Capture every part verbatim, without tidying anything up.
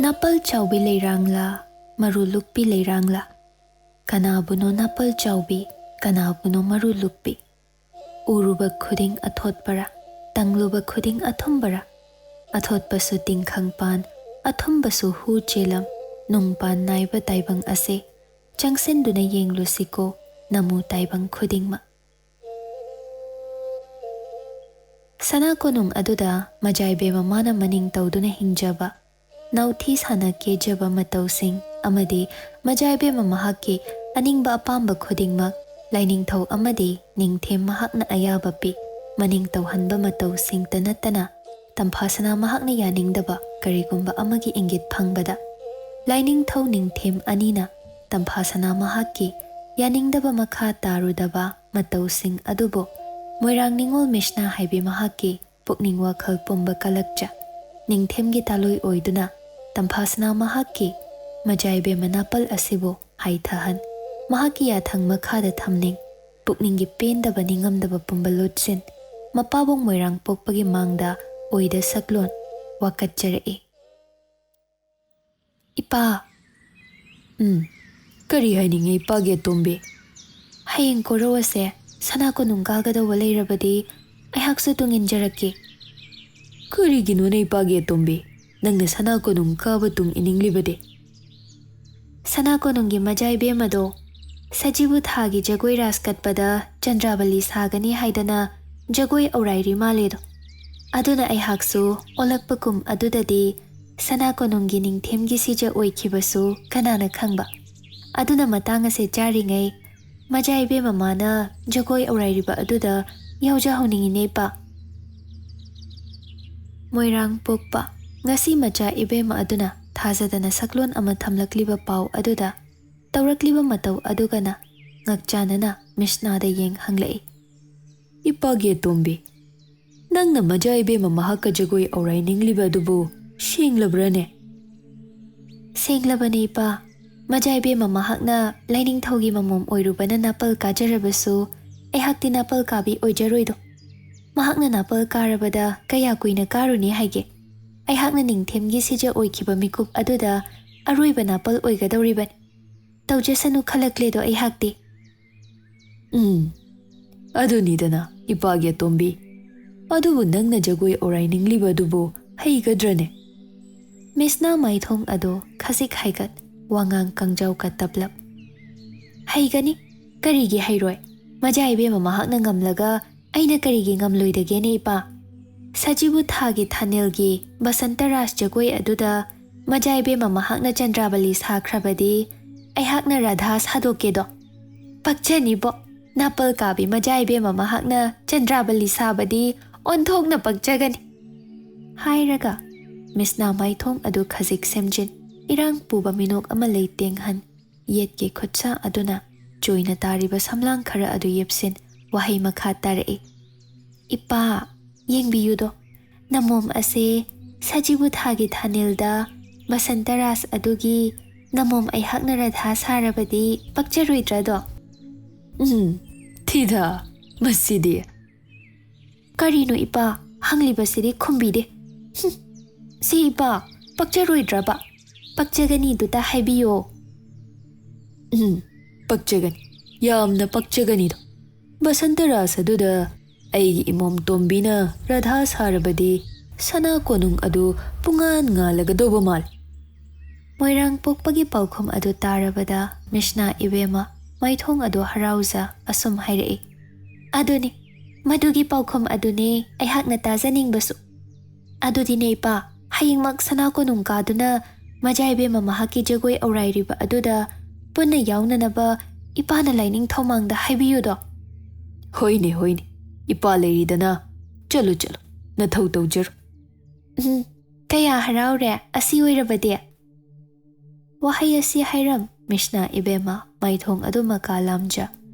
ꯅꯥꯄꯜ ꯆꯥꯎꯕꯤ ꯂꯩꯔꯥꯡꯂꯥ, ꯃꯔꯨ ꯂꯨꯛꯄꯤ ꯂꯩꯔꯥꯡꯂꯥ? ꯀꯅꯥꯕꯨꯅꯣ ꯅꯥꯄꯜ ꯆꯥꯎꯕꯤ, ꯀꯅꯥꯕꯨꯅꯣ ꯃꯔꯨ ꯂꯨꯛꯄꯤ? ꯎꯔꯨꯕ ꯈꯨꯗꯤꯡ ꯑꯊꯣꯠꯄꯔꯥ, ꯇꯪꯂꯨꯕ ꯈꯨꯗꯤꯡ ꯑꯊꯨꯝꯕꯔꯥ? ꯑꯊꯣꯠꯄꯁꯨ ꯇꯤꯡꯈꯪ ꯄꯥꯟ, ꯑꯊꯨꯝꯕꯁꯨ ꯍꯨ ꯆꯦꯂꯝ, ꯅꯨꯡ ꯄꯥꯟ ꯅꯥꯏꯕ ꯇꯥꯏꯕꯪ ꯑꯁꯦ ꯆꯪꯁꯤꯟꯗꯨꯅ ꯌꯦꯡꯂꯨꯁꯤꯀꯣ, ꯅꯃꯨ ꯇꯥꯏꯕꯪ ꯈꯨꯗꯤꯡꯃꯛ꯫ ꯁꯅꯥ ꯀꯣꯅꯨꯡ ꯑꯗꯨꯗ ꯃꯖꯥꯏꯕꯦꯝ ꯃꯃꯥꯅ ꯃꯅꯤꯡ ꯇꯧꯗꯨꯅ ꯍꯤꯡꯖꯕ, ꯅꯥꯎꯊꯤ ꯁꯥꯅ ꯀꯦꯖꯕ ꯃꯇꯧꯁꯤꯡ ꯑꯃꯗꯤ ꯃꯖꯥꯏꯕꯦꯝ ꯃꯍꯥꯛꯀꯤ ꯑꯅꯤꯡꯕ ꯑꯄꯥꯝꯕ ꯈꯨꯗꯤꯡꯃꯛ ꯂꯥꯏꯅꯤꯡꯊꯧ ꯑꯃꯗꯤ ꯅꯤꯡꯊꯦꯝ ꯃꯍꯥꯛꯅ ꯑꯌꯥꯕ ꯄꯤ, ꯃꯅꯤꯡ ꯇꯧꯍꯟꯕ ꯃꯇꯧꯁꯤꯡꯇ ꯅꯠꯇꯅ, ꯇꯝꯐꯥꯁꯅꯥ ꯃꯍꯥꯛꯅ ꯌꯥꯅꯤꯡꯗꯕ ꯀꯔꯤꯒꯨꯝꯕ ꯑꯃꯒꯤ ꯏꯪꯒꯤꯠ ꯐꯪꯕꯗ, ꯂꯥꯏꯅꯤꯡꯊꯧ ꯅꯤꯡꯊꯦꯝ ꯑꯅꯤꯅ ꯇꯝꯐꯥꯁꯅꯥ ꯃꯍꯥꯛꯀꯤ ꯌꯥꯅꯤꯡꯗꯕ ꯃꯈꯥ ꯇꯥꯔꯨꯗꯕ ꯃꯇꯧꯁꯤꯡ ꯑꯗꯨꯕꯨ ꯃꯣꯏꯔꯥꯡ ꯅꯤꯉꯣꯜ ꯃꯤꯁꯅꯥ ꯍꯥꯏꯕꯤ ꯃꯍꯥꯛꯀꯤ ꯄꯨꯛꯅꯤꯡ ꯋꯥꯈꯜ ꯄꯨꯝꯕ ꯀꯂꯛꯆ ꯅꯤꯡꯊꯦꯝꯒꯤ ꯇꯥꯂꯣꯏ ꯑꯣꯏꯗꯨꯅ ꯇꯝꯐꯥꯁꯅꯥ ꯃꯍꯥꯛꯀꯤ ꯃꯖꯥꯏꯕꯦꯝ ꯃꯅꯥꯄꯜ ꯑꯁꯤꯕꯨ ꯍꯥꯏꯊꯍꯟ, ꯃꯍꯥꯛꯀꯤ ꯌꯥꯊꯪ ꯃꯈꯥꯗ ꯊꯝꯅꯤꯡ, ꯄꯨꯛꯅꯤꯡꯒꯤ ꯄꯦꯟꯗꯕ ꯅꯤꯡꯉꯝꯗꯕ ꯄꯨꯝꯕ ꯂꯨꯠꯁꯤꯟ, ꯃꯄꯥꯕꯨꯡ ꯃꯣꯏꯔꯥꯡ ꯄꯣꯛꯄꯒꯤ ꯃꯥꯡꯗ ꯑꯣꯏꯗ ꯁꯛꯂꯣꯟ ꯋꯥꯀꯠꯆꯔꯛꯏ꯫ ꯏꯄꯥ꯫ ꯎꯝ, ꯀꯔꯤ ꯍꯥꯏꯅꯤꯡꯉꯤ ꯏꯄꯥꯒꯤ ꯑꯇꯣꯝꯕꯤ? ꯍꯌꯦꯡ ꯀꯣꯔꯧ ꯑꯁꯦ ꯁꯅꯥ ꯀꯣꯅꯨꯡ ꯀꯥꯒꯗꯧꯕ ꯂꯩꯔꯕꯗꯤ ꯑꯩꯍꯥꯛꯁꯨ ꯇꯨꯡ ꯏꯟꯖꯔꯛꯀꯦ꯫ ꯀꯔꯤꯒꯤꯅꯣꯅꯦ ꯏꯄꯥꯒꯤ ꯑꯇꯣꯝꯕꯤ, ꯅꯪꯅ ꯁꯅꯥ ꯀꯣꯅꯨꯡ ꯀꯥꯕ ꯇꯨꯡ ꯏꯅꯤꯡꯂꯤꯕꯗꯤ? ꯁꯅꯥ ꯀꯣꯅꯨꯡꯒꯤ ꯃꯖꯥꯏꯕꯦꯝ ꯑꯗꯣ ꯁꯖꯤꯕꯨ ꯊꯥꯒꯤ ꯖꯒꯣꯏ ꯔꯥꯁ ꯀꯠꯄꯗ ꯆꯟꯗ꯭ꯔꯥꯕꯂꯤ ꯁꯥꯒꯅꯤ ꯍꯥꯏꯗꯅ ꯖꯒꯣꯏ ꯑꯧꯔꯥꯏꯔꯤ ꯃꯥꯜꯂꯦꯗꯣ꯫ ꯑꯗꯨꯅ ꯑꯩꯍꯥꯛꯁꯨ ꯑꯣꯜꯂꯛꯄ ꯀꯨꯝ ꯑꯗꯨꯗꯗꯤ ꯁꯅꯥ ꯀꯣꯅꯨꯡꯒꯤ ꯅꯤꯡꯊꯦꯝꯒꯤ ꯁꯤꯖ ꯑꯣꯏꯈꯤꯕꯁꯨ ꯀꯅꯥꯅ ꯈꯪꯕ꯫ ꯑꯗꯨꯅ ꯃꯇꯥꯡ ꯑꯁꯦ ꯆꯥꯔꯤꯉꯩ ꯃꯖꯥ ꯏꯕꯦꯝꯃ ꯃꯥꯅ ꯖꯒꯣꯏ ꯑꯧꯔꯥꯏꯔꯤꯕ ꯑꯗꯨꯗ ꯌꯥꯎꯖꯍꯧꯅꯤꯡꯉꯤꯅꯦ ꯏꯄꯥ꯫ ꯃꯣꯏꯔꯥꯡ ꯄꯣꯛꯄ ꯉꯁꯤ ꯃꯆꯥ ꯏꯕꯦꯝꯃ ꯑꯗꯨꯅ ꯊꯥꯖꯗꯅ ꯁꯛꯂꯣꯟ ꯑꯃ ꯊꯝꯂꯛꯂꯤꯕ ꯄꯥꯎ ꯑꯗꯨꯗ ꯇꯧꯔꯛꯂꯤꯕ ꯃꯇꯧ ꯑꯗꯨꯒꯅ ꯉꯛꯆꯥꯅꯅ ꯃꯤꯁꯅꯥꯗ ꯌꯦꯡ ꯍꯪꯂꯛꯏ꯫ ꯏꯄꯥꯒꯤ ꯑꯇꯣꯝꯕꯤ, ꯅꯪꯅ ꯃꯖꯥ ꯏꯕꯦꯝꯃ ꯃꯍꯥꯛꯀ ꯖꯒꯣꯏ ꯑꯧꯔꯥꯏꯅꯤꯡꯂꯤꯕ ꯑꯗꯨꯕꯨ ꯁꯦꯡꯂꯕ꯭ꯔꯅꯦ? ꯁꯦꯡꯂꯕꯅꯦ ꯏꯄꯥ꯫ ꯃꯖꯥ ꯏꯕꯦꯝꯃ ꯃꯍꯥꯛꯅ ꯂꯥꯏꯅꯤꯡꯊꯧꯒꯤ ꯃꯃꯣꯝ ꯑꯣꯏꯔꯨꯕꯅ ꯅꯥꯄꯜ ꯀꯥꯖꯔꯕꯁꯨ ꯑꯩꯍꯥꯛꯇꯤ ꯅꯥꯄꯜ ꯀꯥꯕꯤ ꯑꯣꯏꯖꯔꯣꯏꯗꯣ꯫ ꯃꯍꯥꯛꯅ ꯅꯥꯄꯜ ꯀꯥꯔꯕꯗ ꯀꯌꯥ ꯀꯨꯏꯅ ꯀꯥꯔꯨꯅꯤ ꯍꯥꯏꯒꯦ? ꯑꯩꯍꯥꯛꯅ ꯅꯤꯡꯊꯦꯝꯒꯤ ꯁꯤꯖ ꯑꯣꯏꯈꯤꯕ ꯃꯤꯀꯨꯞ ꯑꯗꯨꯗ ꯑꯔꯣꯏꯕ ꯅꯥꯄꯜ ꯑꯣꯏꯒꯗꯧꯔꯤꯕꯅꯤ꯫ ꯇꯧꯖꯁꯅꯨ ꯈꯜꯂꯛꯂꯦꯗꯣ ꯑꯩꯍꯥꯛꯇꯤ꯫ ꯎꯝ, ꯑꯗꯨꯅꯤꯗꯅ, ꯏꯄꯥꯒꯤ ꯑꯇꯣꯝꯕꯤ꯫ ꯑꯗꯨꯕꯨ ꯅꯪꯅ ꯖꯒꯣꯏ ꯑꯣꯔꯥꯏꯅꯤꯡꯂꯤꯕ ꯑꯗꯨꯕꯨ ꯍꯩꯒꯗ꯭ꯔꯅꯦ? ꯃꯤꯁꯅ ꯃꯥꯏꯊꯣꯡ ꯑꯗꯨ ꯈꯖꯤꯛ ꯍꯥꯏꯒꯠ, ꯋꯥꯉꯥꯡ ꯀꯪꯖꯥꯎ ꯀꯠꯇꯞꯂꯞ꯫ ꯍꯩꯒꯅꯤ, ꯀꯔꯤꯒꯤ ꯍꯩꯔꯣꯏ? ꯃꯖꯥ ꯏꯕꯦꯝꯃ ꯃꯍꯥꯛꯅ ꯉꯝꯂꯒ ꯑꯩꯅ ꯀꯔꯤꯒꯤ ꯉꯝꯂꯣꯏꯗꯒꯦꯅꯦ, ꯏꯄꯥ? ꯁꯖꯤꯕꯨ ꯊꯥꯒꯤ ꯊꯥꯅꯤꯜꯒꯤ ꯕꯁꯟꯇ ꯔꯥꯁ ꯖꯒꯣꯏ ꯑꯗꯨꯗ ꯃꯖꯥ ꯏꯕꯦꯝꯃ ꯃꯍꯥꯛꯅ ꯆꯟꯗ꯭ꯔꯥꯕꯂꯤ ꯁꯥꯈ꯭ꯔꯕꯗꯤ ꯑꯩꯍꯥꯛꯅ ꯔꯥꯙꯥ ꯁꯥꯗꯣꯛꯀꯦꯗꯣ꯫ ꯄꯛꯆꯅꯤꯕꯣ, ꯅꯥꯄꯜ ꯀꯥꯕꯤ ꯃꯖꯥ ꯏꯕꯦꯝꯃ ꯃꯍꯥꯛꯅ ꯆꯟꯗ꯭ꯔꯥꯕꯂꯤ ꯁꯥꯕꯗꯤ ꯑꯣꯟꯊꯣꯛꯅ ꯄꯛꯆꯒꯅꯤ꯫ ꯍꯥꯏꯔꯒ ꯃꯤꯁꯅ ꯃꯥꯏꯊꯣꯡ ꯑꯗꯨ ꯈꯖꯤꯛ ꯁꯦꯝꯖꯤꯟ, ꯏꯔꯥꯡ ꯄꯨꯕ ꯃꯤꯅꯣꯛ ꯑꯃ ꯂꯩꯇꯦꯡꯍꯟ, ꯌꯦꯠꯀꯤ ꯈꯨꯠꯁꯥ ꯑꯗꯨꯅ ꯆꯣꯏꯅ ꯇꯥꯔꯤꯕ ꯁꯝꯂꯥꯡ ꯈꯔ ꯑꯗꯨ ꯌꯦꯞꯁꯤꯟ, ꯋꯥꯍꯩ ꯃꯈꯥ ꯇꯥꯔꯛꯏ꯫ ꯏꯄꯥ, ꯌꯦꯡꯕꯤꯌꯨꯗꯣ, ꯅꯃꯣꯝ ꯑꯁꯦ ꯁꯖꯤꯕꯨ ꯊꯥꯒꯤ ꯊꯥꯅꯤꯜꯗ ꯕꯁꯟꯇ ꯔꯥꯁ ꯑꯗꯨꯒꯤ ꯅꯃꯣꯝ ꯑꯩꯍꯥꯛꯅ ꯔꯥꯙꯥ ꯁꯥꯔꯕꯗꯤ ꯄꯛꯆꯔꯣꯏꯗ꯭ꯔꯗꯣ? ꯎꯝ, ꯊꯤꯗ, ꯃꯁꯤꯗꯤ꯫ ꯀꯔꯤꯅꯣ ꯏꯄꯥ, ꯍꯪꯂꯤꯕꯁꯤꯗꯤ ꯈꯨꯝꯕꯤꯗꯦ꯫ ꯍꯨꯝ, ꯁꯤ ꯏꯄꯥ, ꯄꯛꯆꯔꯣꯏꯗ꯭ꯔꯕ? ꯄꯛꯆꯒꯅꯤꯗꯨꯇ ꯍꯥꯏꯕꯤꯌꯣ꯫ ꯎꯝ, ꯄꯛꯆꯒꯅꯤ, ꯌꯥꯝꯅ ꯄꯛꯆꯒꯅꯤꯗꯣ꯫ ꯕꯁꯟꯇ ꯔꯥꯁ ꯑꯗꯨꯗ ꯑꯩꯒꯤ ꯏꯃꯣꯝ ꯇꯣꯝꯕꯤꯅ ꯔꯥꯙꯥ ꯁꯥꯔꯕꯗꯤ ꯁꯅꯥ ꯀꯣꯅꯨꯡ ꯑꯗꯨ ꯄꯨꯡꯉꯥꯟ ꯉꯥꯜꯂꯒꯗꯧꯕ ꯃꯥꯜꯂꯤ꯫ ꯃꯣꯏꯔꯥꯡ ꯄꯣꯛꯄꯒꯤ ꯄꯥꯎꯈꯨꯝ ꯑꯗꯨ ꯇꯥꯔꯕꯗ ꯃꯤꯁꯅꯥ ꯏꯕꯦꯝꯃ ꯃꯥꯏꯊꯣꯡ ꯑꯗꯨ ꯍꯔꯥꯎꯖ ꯑꯁꯨꯝ ꯍꯥꯏꯔꯛꯏ, "ꯑꯗꯨꯅꯤ, ꯃꯗꯨꯒꯤ ꯄꯥꯎꯈꯨꯝ ꯑꯗꯨꯅꯦ ꯑꯩꯍꯥꯛꯅ ꯇꯥꯖꯅꯤꯡꯕꯁꯨ꯫ ꯑꯗꯨꯗꯤꯅꯦ ꯏꯄꯥ, ꯍꯌꯦꯡꯃꯛ ꯁꯅꯥ ꯀꯣꯅꯨꯡ ꯀꯥꯗꯨꯅ ꯃꯖꯥ ꯏꯕꯦꯝꯃ ꯃꯍꯥꯛꯀꯤ ꯖꯒꯣꯏ ꯑꯧꯔꯥꯏꯔꯤꯕ ꯑꯗꯨꯗ ꯄꯨꯟꯅ ꯌꯥꯎꯅꯅꯕ ꯏꯄꯥꯅ ꯂꯥꯏꯅꯤꯡꯊꯧ ꯃꯥꯡꯗ ꯍꯥꯏꯕꯤꯌꯨꯗꯣ?" "ꯍꯣꯏꯅꯦ, ꯍꯣꯏꯅꯦ, ꯏꯄꯥ ꯂꯩꯔꯤꯗꯅ꯫ ꯆꯠꯂꯨ, ꯆꯠꯂꯨ, ꯅꯊꯧ ꯇꯧꯖꯔꯨ꯫" "ꯎꯝ, ꯀꯌꯥ ꯍꯔꯥꯎꯔꯦ ꯑꯁꯤ ꯑꯣꯏꯔꯕꯗꯤ꯫" ꯋꯥꯍꯩ ꯑꯁꯤ ꯍꯥꯏꯔꯝ ꯃꯤꯁꯅꯥ ꯏꯕꯦꯝꯃ ꯃꯥꯏꯊꯣꯡ ꯑꯗꯨ ꯃꯀꯥ ꯂꯥꯝꯖ,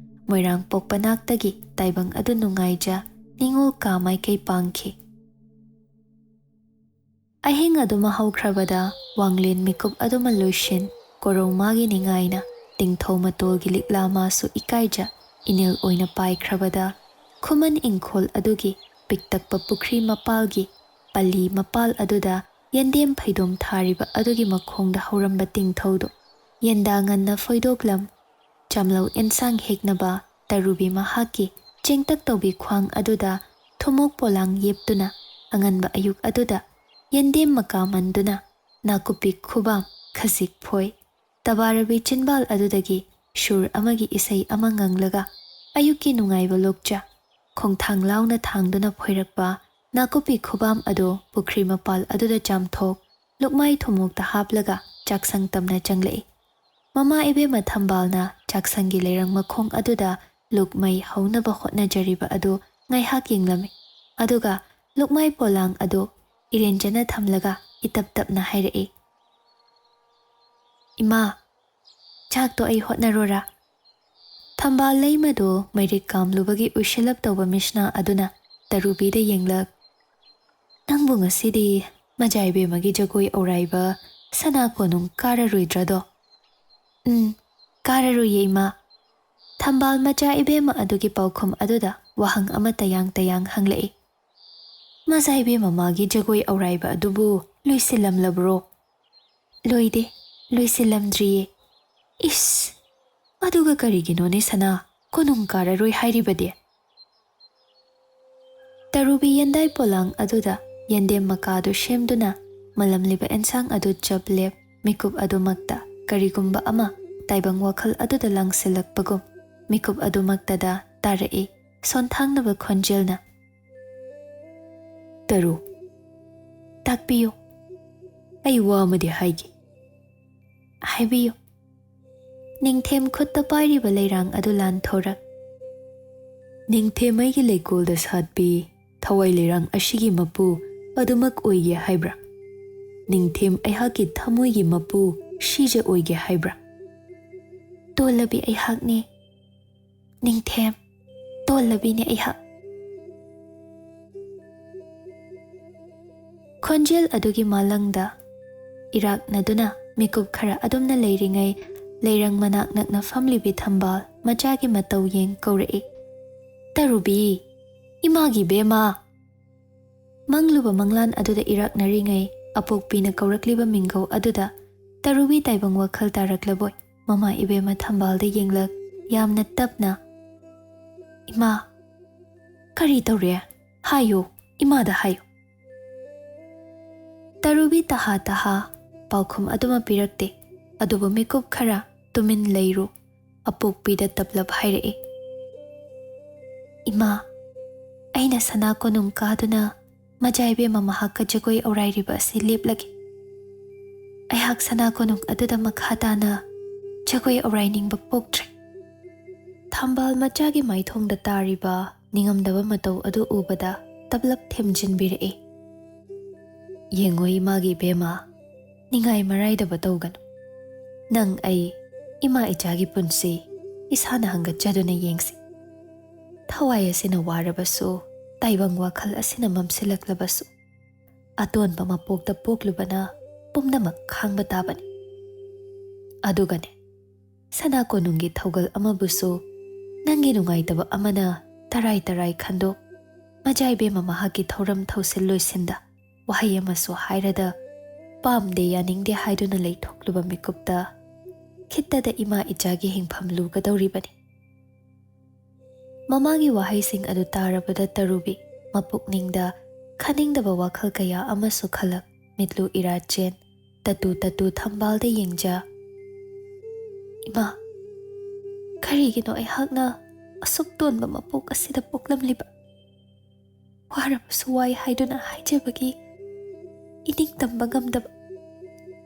ꯃꯣꯏꯔꯥꯡ ꯄꯣꯛꯄ ꯅꯥꯛꯇꯒꯤ ꯇꯥꯏꯕꯪ ꯑꯗꯨ ꯅꯨꯡꯉꯥꯏꯖ, ꯅꯤꯡꯉꯣꯜ ꯀꯥ ꯃꯥꯏꯀꯩ ꯄꯥꯡꯈꯤ꯫ ꯑꯍꯤꯡ ꯑꯗꯨꯃ ꯍꯧꯈ꯭ꯔꯕꯗ ꯋꯥꯡꯂꯦꯟ ꯃꯤꯀꯨꯞ ꯑꯗꯨꯃ ꯂꯣꯏꯁꯤꯟ, ꯀꯣꯔꯧ ꯃꯥꯒꯤ ꯅꯤꯡꯉꯥꯏꯅ ꯇꯤꯡꯊꯧ ꯃꯇꯣꯜꯒꯤ ꯂꯤꯛꯂꯥ ꯃꯥꯁꯨ ꯏꯀꯥꯏꯖ ꯏꯅꯤꯜ ꯑꯣꯏꯅ ꯄꯥꯏꯈ꯭ꯔꯕꯗ ꯈꯨꯃꯟ ꯏꯪꯈꯣꯜ ꯑꯗꯨꯒꯤ ꯄꯤꯛꯇꯛꯄ ꯄꯨꯈ꯭ꯔꯤ ꯃꯄꯥꯜꯒꯤ ꯄꯥꯂꯤ ꯃꯄꯥꯜ ꯑꯗꯨꯗ ꯌꯦꯟꯗꯦꯝ ꯐꯩꯗꯣꯝ ꯊꯥꯔꯤꯕ ꯑꯗꯨꯒꯤ ꯃꯈꯣꯡꯗ ꯍꯧꯔꯝꯕ ꯇꯤꯡꯊꯧꯗꯨ ꯌꯦꯟꯗꯥ ꯉꯟꯅ ꯐꯣꯏꯗꯣꯛꯂꯝ꯫ ꯆꯥꯝꯂꯧ ꯑꯦꯟꯁꯥꯡ ꯍꯦꯛꯅꯕ ꯇꯔꯨꯕꯤ ꯃꯍꯥꯛꯀꯤ ꯆꯦꯡꯇꯛ ꯇꯧꯕꯤ ꯈ꯭ꯋꯥꯡ ꯑꯗꯨꯗ ꯊꯨꯝꯃꯣꯛ ꯄꯣꯂꯥꯡ ꯌꯦꯞꯇꯨꯅ ꯑꯉꯟꯕ ꯑꯌꯨꯛ ꯑꯗꯨꯗ ꯌꯦꯟꯗꯦꯝ ꯃꯀꯥ ꯃꯟꯗꯨꯅ ꯅꯥꯀꯨꯞꯄꯤ ꯈꯨꯕꯥꯝ ꯈꯖꯤꯛ ꯐꯣꯏ꯫ ꯇꯕꯥꯔꯕꯤ ꯆꯤꯟꯕꯥꯜ ꯑꯗꯨꯗꯒꯤ ꯁꯨꯔ ꯑꯃꯒꯤ ꯏꯁꯩ ꯑꯃ ꯉꯪꯂꯒ ꯑꯌꯨꯛꯀꯤ ꯅꯨꯡꯉꯥꯏꯕ ꯂꯣꯛꯆ ꯈꯣꯡꯊꯥꯡ ꯂꯥꯎꯅ ꯊꯥꯡꯗꯨꯅ ꯐꯣꯏꯔꯛꯄ ꯅꯥꯀꯨꯞꯄꯤ ꯈꯨꯕꯥꯝ ꯑꯗꯨ ꯄꯨꯈ꯭ꯔꯤ ꯃꯄꯥꯜ ꯑꯗꯨꯗ ꯆꯥꯝꯊꯣꯛ ꯂꯨꯛꯃꯥꯏ ꯊꯨꯝꯃꯣꯛꯇ ꯍꯥꯞꯂꯒ ꯆꯥꯛꯁꯪ ꯇꯝꯅ ꯆꯪꯂꯛꯏ꯫ ꯃꯃꯥ ꯏꯕꯦꯝꯃ ꯊꯝꯕꯥꯜꯅ ꯆꯥꯛꯁꯪꯒꯤ ꯂꯩꯔꯪ ꯃꯈꯣꯡ ꯑꯗꯨꯗ ꯂꯨꯛꯃꯩ ꯍꯧꯅꯕ ꯍꯣꯠꯅꯖꯔꯤꯕ ꯑꯗꯨ ꯉꯥꯏꯍꯥꯛ ꯌꯦꯡꯂꯝꯃꯤ꯫ ꯑꯗꯨꯒ ꯂꯨꯛꯃꯥꯏ ꯄꯣꯂꯥꯡ ꯑꯗꯨ ꯏꯔꯦꯟꯖꯅ ꯊꯝꯂꯒ ꯏꯇꯞ ꯇꯞꯅ ꯍꯥꯏꯔꯛꯏ, "ꯏꯃꯥ, ꯆꯥꯛꯇꯣ ꯑꯩ ꯍꯣꯠꯅꯔꯣꯔꯥ?" ꯊꯝꯕꯥꯜ ꯂꯩꯃꯗꯨ ꯃꯩꯔꯤꯛ ꯀꯥꯝꯂꯨꯕꯒꯤ ꯎꯏꯁꯤꯜꯂꯞ ꯇꯧꯕ ꯃꯤꯁꯅꯥ ꯑꯗꯨꯅ ꯇꯔꯨꯕꯤꯗ ꯌꯦꯡꯂꯛ, "ꯅꯪꯕꯨ ꯉꯁꯤꯗꯤ ꯃꯖꯥ ꯏꯕꯦꯝꯃꯒꯤ ꯖꯒꯣꯏ ꯑꯧꯔꯥꯏꯕ ꯁꯅꯥ ꯀꯣꯅꯨꯡ ꯀꯥꯔꯔꯣꯏꯗ꯭ꯔꯗꯣ?" "ꯎꯝ, ꯀꯥꯔꯔꯣꯏꯌꯦ, ꯏꯃꯥ꯫" ꯊꯝꯕꯥꯜ ꯃꯆꯥ ꯏꯕꯦꯝꯃ ꯑꯗꯨꯒꯤ ꯄꯥꯎꯈꯨꯝ ꯑꯗꯨꯗ ꯋꯥꯍꯪ ꯑꯃ ꯇꯌꯥꯡ ꯇꯌꯥꯡ ꯍꯪꯂꯛꯏ, "ꯃꯖꯥ ꯏꯕꯦꯝꯃ ꯃꯥꯒꯤ ꯖꯒꯣꯏ ꯑꯧꯔꯥꯏꯕ ꯑꯗꯨꯕꯨ ꯂꯣꯏꯁꯤꯜꯂꯝꯂꯕ꯭ꯔꯣ?" "ꯂꯣꯏꯗꯦ, ꯂꯣꯏꯁꯤꯜꯂꯝꯗ꯭ꯔꯤꯌꯦ꯫" "ꯏꯁ, ꯑꯗꯨꯒ ꯀꯔꯤꯒꯤꯅꯣꯅꯦ ꯁꯅꯥ ꯀꯣꯅꯨꯡ ꯀꯥꯔꯔꯣꯏ ꯍꯥꯏꯔꯤꯕꯗꯤ?" ꯇꯔꯨꯕꯤ ꯌꯦꯟꯗꯥꯏ ꯄꯣꯂꯥꯡ ꯑꯗꯨꯗ ꯌꯦꯟꯗꯦꯝ ꯃꯀꯥꯗꯨ ꯁꯦꯝꯗꯨꯅ ꯃꯂꯝꯂꯤꯕ ꯑꯦꯟꯁꯥꯡ ꯑꯗꯨ ꯆꯞ ꯂꯦꯞ ꯃꯤꯀꯨꯞ ꯑꯗꯨꯃꯛꯇ ꯀꯔꯤꯒꯨꯝꯕ ꯑꯃ ꯇꯥꯏꯕꯪ ꯋꯥꯈꯜ ꯑꯗꯨꯗ ꯂꯥꯡꯁꯤꯜꯂꯛꯄꯒꯨꯝ ꯃꯤꯀꯨꯞ ꯑꯗꯨꯃꯛꯇꯗ ꯇꯥꯔꯛꯏ ꯁꯣꯟꯊꯥꯡꯅꯕ ꯈꯣꯟꯖꯦꯜꯅ, "ꯇꯔꯨ, ꯇꯥꯛꯄꯤꯌꯨ꯫ ꯑꯩ ꯋꯥ ꯑꯃꯗꯤ ꯍꯥꯏꯒꯦ꯫" "ꯍꯥꯏꯕꯤꯌꯨ꯫" ꯅꯤꯡꯊꯦꯝ ꯈꯨꯠꯇ ꯄꯥꯏꯔꯤꯕ ꯂꯩꯔꯥꯡ ꯑꯗꯨ ꯂꯥꯟꯊꯣꯔꯛ, "ꯅꯤꯡꯊꯦꯝ ꯑꯩꯒꯤ ꯂꯩꯀꯣꯜꯗ ꯁꯥꯠꯄꯤ ꯊꯋꯥꯏ ꯂꯩꯔꯥꯡ ꯑꯁꯤꯒꯤ ꯃꯄꯨ ꯑꯗꯨꯃꯛ ꯑꯣꯏꯒꯦ ꯍꯥꯏꯕ꯭ꯔꯥ? ꯅꯤꯡꯊꯦꯝ ꯑꯩꯍꯥꯛꯀꯤ ꯊꯃꯣꯏꯒꯤ ꯃꯄꯨ ꯁꯤꯖ ꯑꯣꯏꯒꯦ ꯍꯥꯏꯕ꯭ꯔꯥ?" "ꯇꯣꯜꯂꯕꯤ ꯑꯩꯍꯥꯛꯅꯤ꯫ ꯅꯤꯡꯊꯦꯝ, ꯇꯣꯜꯂꯕꯤꯅꯤ ꯑꯩꯍꯥꯛ꯫" ꯈꯣꯟꯖꯦꯜ ꯑꯗꯨꯒꯤ ꯃꯥꯂꯪꯗ ꯏꯔꯥꯛꯅꯗꯨꯅ ꯃꯤꯀꯨꯞ ꯈꯔ ꯑꯗꯨꯝꯅ ꯂꯩꯔꯤꯉꯩ, ꯂꯩꯔꯪ ꯃꯅꯥꯛ ꯅꯛꯅ ꯐꯝꯂꯤꯕꯤ ꯊꯝꯕꯥꯜ ꯃꯆꯥꯒꯤ ꯃꯇꯧ ꯌꯦꯡ ꯀꯧꯔꯛꯏ, "ꯇꯔꯨꯕꯤ, ꯏꯃꯥꯒꯤ ꯕꯦꯝꯃ!" ꯃꯪꯂꯨꯕ ꯃꯪꯂꯥꯟ ꯑꯗꯨꯗ ꯏꯔꯥꯛꯅꯔꯤꯉꯩ, ꯑꯄꯣꯛꯄꯤꯅ ꯀꯧꯔꯛꯂꯤꯕ ꯃꯤꯡꯒꯧ ꯑꯗꯨꯗ ꯇꯔꯨꯕꯤ ꯇꯥꯏꯕꯪ ꯋꯥꯈꯜ ꯇꯥꯔꯛꯂꯕꯣꯏ, ꯃꯃꯥ ꯏꯕꯦꯝꯃ ꯊꯝꯕꯥꯜꯗ ꯌꯦꯡꯂꯛ, ꯌꯥꯝꯅ ꯇꯞꯅ, "ꯏꯃꯥ, ꯀꯔꯤ ꯇꯧꯔꯦ? ꯍꯥꯏꯌꯨ, ꯏꯃꯥꯗ ꯍꯥꯏꯌꯨ꯫" ꯇꯔꯨꯕꯤ ꯇꯍꯥ ꯇꯍꯥ ꯄꯥꯎꯈꯨꯝ ꯑꯗꯨꯃ ꯄꯤꯔꯛꯇꯦ꯫ ꯑꯗꯨꯕꯨ ꯃꯤꯀꯨꯞ ꯈꯔ ꯇꯨꯃꯤꯟ ꯂꯩꯔꯨ ꯑꯄꯣꯛꯄꯤꯗ ꯇꯞꯂꯞ ꯍꯥꯏꯔꯛꯏ, "ꯏꯃꯥ, ꯑꯩꯅ ꯁꯅꯥ ꯀꯣꯅꯨꯡ ꯀꯥꯗꯨꯅ ꯃꯖꯥ ꯏꯕꯦꯝꯃ ꯃꯍꯥꯛꯀ ꯖꯒꯣꯏ ꯑꯧꯔꯥꯏꯔꯤꯕ ꯑꯁꯤ ꯂꯦꯞꯂꯒꯦ꯫ ꯑꯩꯍꯥꯛ ꯁꯅꯥ ꯀꯣꯅꯨꯡ ꯑꯗꯨꯗ ꯃꯈꯥ ꯇꯥꯅ ꯖꯒꯣꯏ ꯑꯧꯔꯥꯏꯅꯤꯡꯕ ꯄꯣꯛꯇ꯭ꯔꯦ꯫" ꯊꯝꯕꯥꯜ ꯃꯆꯥꯒꯤ ꯃꯥꯏꯊꯣꯡꯗ ꯇꯥꯔꯤꯕ ꯅꯤꯡꯉꯝꯗꯕ ꯃꯇꯧ ꯑꯗꯨ ꯎꯕꯗ ꯇꯞꯂꯞ ꯊꯦꯝꯖꯤꯟꯕꯤꯔꯛꯏ꯫ "ꯌꯦꯡꯉꯣ ꯏꯃꯥꯒꯤ ꯏꯕꯦꯝꯃ, ꯅꯤꯡꯉꯥꯏ ꯃꯔꯥꯏꯗꯕ ꯇꯧꯒꯅꯨ꯫ ꯅꯪ ꯑꯩ, ꯏꯃꯥ ꯏꯆꯥꯒꯤ ꯄꯨꯟꯁꯤ ꯏꯁꯥꯅ ꯍꯪꯒꯠꯆꯗꯨꯅ ꯌꯦꯡꯁꯤ꯫ ꯊꯋꯥꯏ ꯑꯁꯤꯅ ꯋꯥꯔꯕꯁꯨ, ꯇꯥꯏꯕꯪ ꯋꯥꯈꯜ ꯑꯁꯤꯅ ꯃꯝꯁꯤꯜꯂꯛꯂꯕꯁꯨ, ꯑꯇꯣꯟꯕ ꯃꯄꯣꯛꯇ ꯄꯣꯛꯂꯨꯕꯅ ꯄꯨꯝꯅꯃꯛ ꯈꯥꯡꯕ ꯇꯥꯕꯅꯤ꯫ ꯑꯗꯨꯒꯅꯦ, ꯁꯅꯥ ꯀꯣꯅꯨꯡꯒꯤ ꯊꯧꯒꯜ ꯑꯃꯕꯨꯁꯨ ꯅꯪꯒꯤ ꯅꯨꯡꯉꯥꯏꯇꯕ ꯑꯃꯅ ꯇꯔꯥꯏ ꯇꯔꯥꯏ ꯈꯟꯗꯣꯛ꯫ ꯃꯖꯥ ꯏꯕꯦꯝꯃ ꯃꯍꯥꯛꯀꯤ ꯊꯧꯔꯝ ꯊꯧꯁꯤꯜ ꯂꯣꯏꯁꯤꯟꯗ ꯋꯥꯍꯩ ꯑꯃꯁꯨ ꯍꯥꯏꯔꯗ ꯄꯥꯝꯗꯦ ꯌꯥꯅꯤꯡꯗꯦ ꯍꯥꯏꯗꯨꯅ ꯂꯩꯊꯣꯛꯂꯨꯕ ꯃꯤꯀꯨꯞꯇ ꯈꯤꯠꯇꯗ ꯏꯃꯥ ꯏꯆꯥꯒꯤ ꯍꯤꯡꯐꯝ ꯂꯨꯒꯗꯧꯔꯤꯕꯅꯤ꯫" ꯃꯃꯥꯒꯤ ꯋꯥꯍꯩꯁꯤꯡ ꯑꯗꯨ ꯇꯥꯔꯕꯗ ꯇꯔꯨꯕꯤ ꯃꯄꯨꯛꯅꯤꯡꯗ ꯈꯟꯅꯤꯡꯗꯕ ꯋꯥꯈꯜ ꯀꯌꯥ ꯑꯃꯁꯨ ꯈꯜꯂꯛ, ꯃꯤꯠꯂꯨ ꯏꯔꯥ ꯆꯦꯟ, ꯇꯇꯨ ꯇꯇꯨ ꯊꯝꯕꯥꯜꯗ ꯌꯦꯡꯖ, "ꯏꯃꯥ, ꯀꯔꯤꯒꯤꯅꯣ ꯑꯩꯍꯥꯛꯅ ꯑꯁꯨꯛ ꯇꯣꯟꯕ ꯃꯄꯣꯛ ꯑꯁꯤꯗ ꯄꯣꯛꯂꯝꯂꯤꯕ? ꯋꯥꯔꯕꯁꯨ ꯋꯥꯏ ꯍꯥꯏꯗꯨꯅ ꯍꯥꯏꯖꯕꯒꯤ ꯏꯅꯤꯡ ꯇꯝꯕ ꯉꯝꯗꯕ,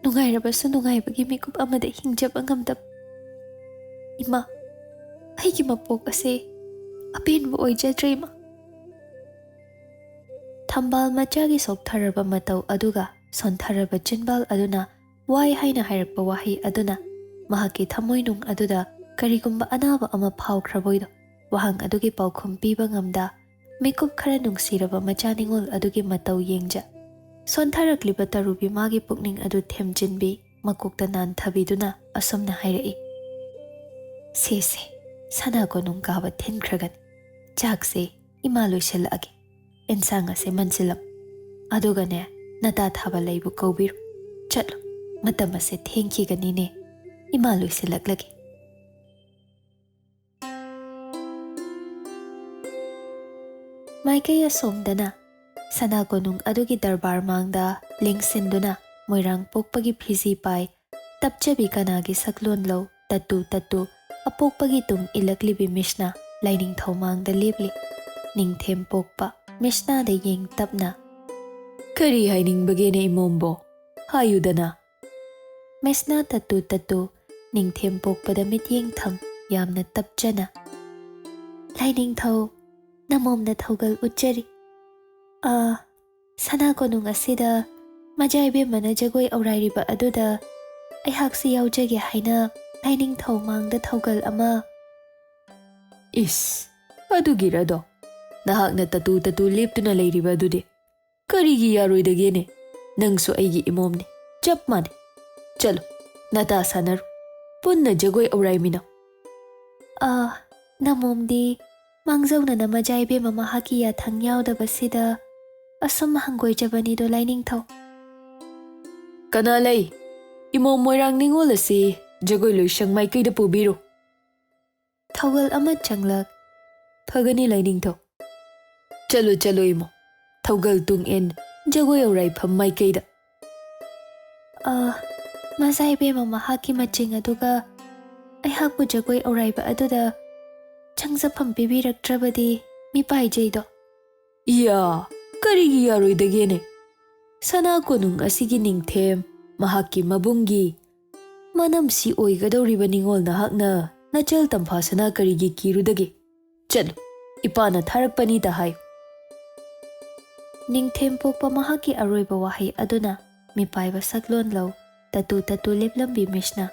ꯅꯨꯡꯉꯥꯏꯔꯕꯁꯨ ꯅꯨꯡꯉꯥꯏꯕꯒꯤ ꯃꯤꯀꯨꯞ ꯑꯃꯗ ꯍꯤꯡꯖꯕ ꯉꯝꯗꯕ꯫ ꯏꯃꯥ, ꯑꯩꯒꯤ ꯃꯄꯣꯛ ꯑꯁꯦ ꯑꯄꯦꯟꯕ ꯑꯣꯏꯖꯗ꯭ꯔꯦ ꯏꯃꯥ꯫" ꯊꯝꯕꯥꯜ ꯃꯆꯥꯒꯤ ꯁꯣꯛꯊꯔꯕ ꯃꯇꯧ ꯑꯗꯨꯒ ꯁꯣꯟꯊꯔꯕ ꯆꯤꯟꯕꯥꯜ ꯑꯗꯨꯅ ꯋꯥꯏ ꯍꯥꯏꯅ ꯍꯥꯏꯔꯛꯄ ꯋꯥꯍꯩ ꯑꯗꯨꯅ ꯃꯍꯥꯛꯀꯤ ꯊꯃꯣꯏꯅꯨꯡ ꯑꯗꯨꯗ ꯀꯔꯤꯒꯨꯝꯕ ꯑꯅꯥꯕ ꯑꯃ ꯐꯥꯎꯈ꯭ꯔꯕꯣꯏꯗꯣ ꯋꯥꯍꯪ ꯑꯗꯨꯒꯤ ꯄꯥꯎꯈꯨꯝ ꯄꯤꯕ ꯉꯝꯗ, ꯃꯤꯀꯨꯞ ꯈꯔ ꯅꯨꯡꯁꯤꯔꯕ ꯃꯆꯥ ꯅꯤꯉꯣꯜ ꯑꯗꯨꯒꯤ ꯃꯇꯧ ꯌꯦꯡꯖ, ꯁꯣꯟꯊꯔꯛꯂꯤꯕ ꯇꯔꯨꯕꯤ ꯃꯥꯒꯤ ꯄꯨꯛꯅꯤꯡ ꯑꯗꯨ ꯊꯦꯝꯖꯤꯟꯕꯤ, ꯃꯀꯣꯛꯇ ꯅꯥꯟꯊꯕꯤꯗꯨꯅ ꯑꯁꯨꯝꯅ ꯍꯥꯏꯔꯛꯏ, "ꯁꯦ ꯁꯦ, ꯁꯅꯥ ꯀꯣꯅꯨꯡ ꯀꯥꯕ ꯊꯤꯟꯈ꯭ꯔꯒꯅꯤ꯫ ꯆꯥꯛꯁꯦ ꯏꯃꯥ ꯂꯣꯏꯁꯤꯜꯂꯛꯑꯒꯦ꯫ ꯑꯦꯟꯁꯥꯡ ꯑꯁꯦ ꯃꯟꯁꯤꯜꯂꯝ꯫ ꯑꯗꯨꯒꯅꯦ, ꯅꯇꯥ ꯊꯥꯕ ꯂꯩꯕꯨ ꯀꯧꯕꯤꯔꯣ꯫ ꯆꯠꯂꯣ, ꯃꯇꯝ ꯑꯁꯦ ꯊꯦꯡꯈꯤꯒꯅꯤꯅꯦ꯫ ꯏꯃꯥ ꯂꯣꯏꯁꯤꯜꯂꯛꯂꯒꯦ꯫ ꯃꯥꯏꯀꯩ ꯑꯁꯣꯝꯗꯅ ꯁꯅꯥ ꯀꯣꯅꯨꯡ ꯑꯗꯨꯒꯤ ꯗꯔꯕꯥꯔ ꯃꯥꯡꯗ ꯂꯦꯡꯁꯤꯟꯗꯨꯅ ꯃꯣꯏꯔꯥꯡ ꯄꯣꯛꯄꯒꯤ ꯐꯤꯖꯤ ꯄꯥꯏ ꯇꯞꯆꯕꯤ ꯀꯅꯥꯒꯤ ꯁꯛꯂꯣꯟ ꯂꯧ ꯇꯠꯇꯨ ꯇꯠꯇꯨ ꯑꯄꯣꯛꯄꯒꯤ ꯇꯨꯡ ꯏꯜꯂꯛꯂꯤꯕꯤ ꯃꯤꯁꯅꯥ ꯂꯥꯏꯅꯤꯡꯊꯧ ꯃꯥꯡꯗ ꯂꯦꯞꯂꯤ꯫ ꯅꯤꯡꯊꯦꯝ ꯄꯣꯛꯄ ꯃꯤꯁꯅꯥꯗ ꯌꯦꯡ ꯇꯞꯅ, "ꯀꯔꯤ ꯍꯥꯏꯅꯤꯡꯕꯒꯦꯅꯦ ꯏꯃꯣꯝꯕꯣ? ꯍꯥꯏꯌꯨꯗꯅ?" ꯃꯤꯁꯅꯥ ꯇꯠꯇꯨ ꯇꯠꯇꯨ ꯅꯤꯡꯊꯦꯝ ꯄꯣꯛꯄꯗ ꯃꯤꯠꯌꯦꯡ ꯊꯝ ꯌꯥꯝꯅ ꯇꯞꯆꯅ, "ꯂꯥꯏꯅꯤꯡꯊꯧ, ꯅꯃꯣꯝꯅ ꯊꯧꯒꯜ ꯎꯠꯆꯔꯤ꯫ ꯑꯥ, ꯁꯅꯥ ꯀꯣꯅꯨꯡ ꯑꯁꯤꯗ ꯃꯖꯥ ꯏꯕꯦꯝꯃꯅ ꯖꯒꯣꯏ ꯑꯧꯔꯥꯏꯔꯤꯕ ꯑꯗꯨꯗ ꯑꯩꯍꯥꯛꯁꯨ ꯌꯥꯎꯖꯒꯦ ꯍꯥꯏꯅ ꯂꯥꯏꯅꯤꯡꯊꯧ ꯃꯥꯡꯗ ꯊꯧꯒꯜ ꯑꯃ꯫" "ꯏꯁ, ꯑꯗꯨꯒꯤꯔꯗꯣ? ꯅꯍꯥꯛꯅ ꯇꯇꯨ ꯇꯇꯨ ꯂꯦꯞꯇꯨꯅ ꯂꯩꯔꯤꯕ ꯑꯗꯨꯗꯤ? ꯀꯔꯤꯒꯤ ꯌꯥꯔꯣꯏꯗꯒꯦꯅꯦ? ꯅꯪꯁꯨ ꯑꯩꯒꯤ ꯏꯃꯣꯝꯅꯤ, ꯆꯞ ꯃꯥꯟꯅꯩ꯫ ꯆꯠꯂꯣ, ꯅꯇꯥ ꯁꯥꯟꯅꯔꯨ, ꯄꯨꯟꯅ ꯖꯒꯣꯏ ꯑꯧꯔꯥꯏꯃꯤꯟꯅꯧ꯫" "ꯑꯥ, ꯅꯃꯣꯝꯗꯤ ꯃꯥꯡꯖꯧꯅꯅ ꯃꯖꯥ ꯏꯕꯦꯝꯃ ꯃꯍꯥꯛꯀꯤ ꯌꯥꯊꯪ ꯌꯥꯎꯗꯕꯁꯤꯗ ꯑꯁꯨꯝ ꯍꯪꯒꯣꯏꯖꯕꯅꯤꯗꯣ ꯂꯥꯏꯅꯤꯡꯊꯧ꯫" "ꯀꯅꯥ ꯂꯩ? ꯏꯃꯣꯝ ꯃꯣꯏꯔꯥꯡ ꯅꯤꯉꯣꯜ ꯑꯁꯤ ꯖꯒꯣꯏ ꯂꯣꯏꯁꯪ ꯃꯥꯏꯀꯩꯗ ꯄꯨꯕꯤꯔꯨ꯫" ꯊꯧꯒꯜ ꯑꯃ ꯆꯪꯂꯛ꯫ "ꯐꯒꯅꯤ ꯂꯥꯏꯅꯤꯡꯊꯧ꯫ ꯆꯠꯂꯨ, ꯆꯠꯂꯨ ꯏꯃꯣ, ꯊꯧꯒꯜ ꯇꯨꯡ ꯏꯟ ꯖꯒꯣꯏ ꯑꯧꯔꯥꯏꯐꯝ ꯃꯥꯏꯀꯩꯗ꯫" "ꯑ, ꯃꯖꯥ ꯏꯕꯦꯝꯃ ꯃꯍꯥꯛꯀꯤ ꯃꯆꯤꯡ ꯑꯗꯨꯒ ꯑꯩꯍꯥꯛꯄꯨ ꯖꯒꯣꯏ ꯑꯧꯔꯥꯏꯕ ꯑꯗꯨꯗ ꯆꯪꯖꯐꯝ ꯄꯤꯕꯤꯔꯛꯇ꯭ꯔꯕꯗꯤ ꯃꯤꯄꯥꯏꯖꯩꯗꯣ꯫" "ꯏꯌꯥ, ꯀꯔꯤꯒꯤ ꯌꯥꯔꯣꯏꯗꯒꯦꯅꯦ? ꯁꯅꯥ ꯀꯣꯅꯨꯡ ꯑꯁꯤꯒꯤ ꯅꯤꯡꯊꯦꯝ, ꯃꯍꯥꯛꯀꯤ ꯃꯕꯨꯡꯒꯤ ꯃꯅꯝꯁꯤ ꯑꯣꯏꯒꯗꯧꯔꯤꯕ ꯅꯤꯉꯣꯜ ꯅꯍꯥꯛꯅ ꯅꯆꯜ ꯇꯝꯐꯥꯁꯅꯥ ꯀꯔꯤꯒꯤ ꯀꯤꯔꯨꯗꯒꯦ? ꯆꯠꯂꯨ, ꯏꯄꯥꯅ ꯊꯥꯔꯛꯄꯅꯤꯗ ꯍꯥꯏꯌꯨ꯫" ꯅꯤꯡꯊꯦꯝ ꯄꯣꯛꯄ ꯃꯍꯥꯛꯀꯤ ꯑꯔꯣꯏꯕ ꯋꯥꯍꯩ ꯑꯗꯨꯅ ꯃꯤꯄꯥꯏꯕ ꯁꯛꯂꯣꯟ ꯂꯧ ꯇꯇꯨ ꯇꯇꯨ ꯂꯦꯞꯂꯝꯕꯤ ꯃꯤꯁꯅ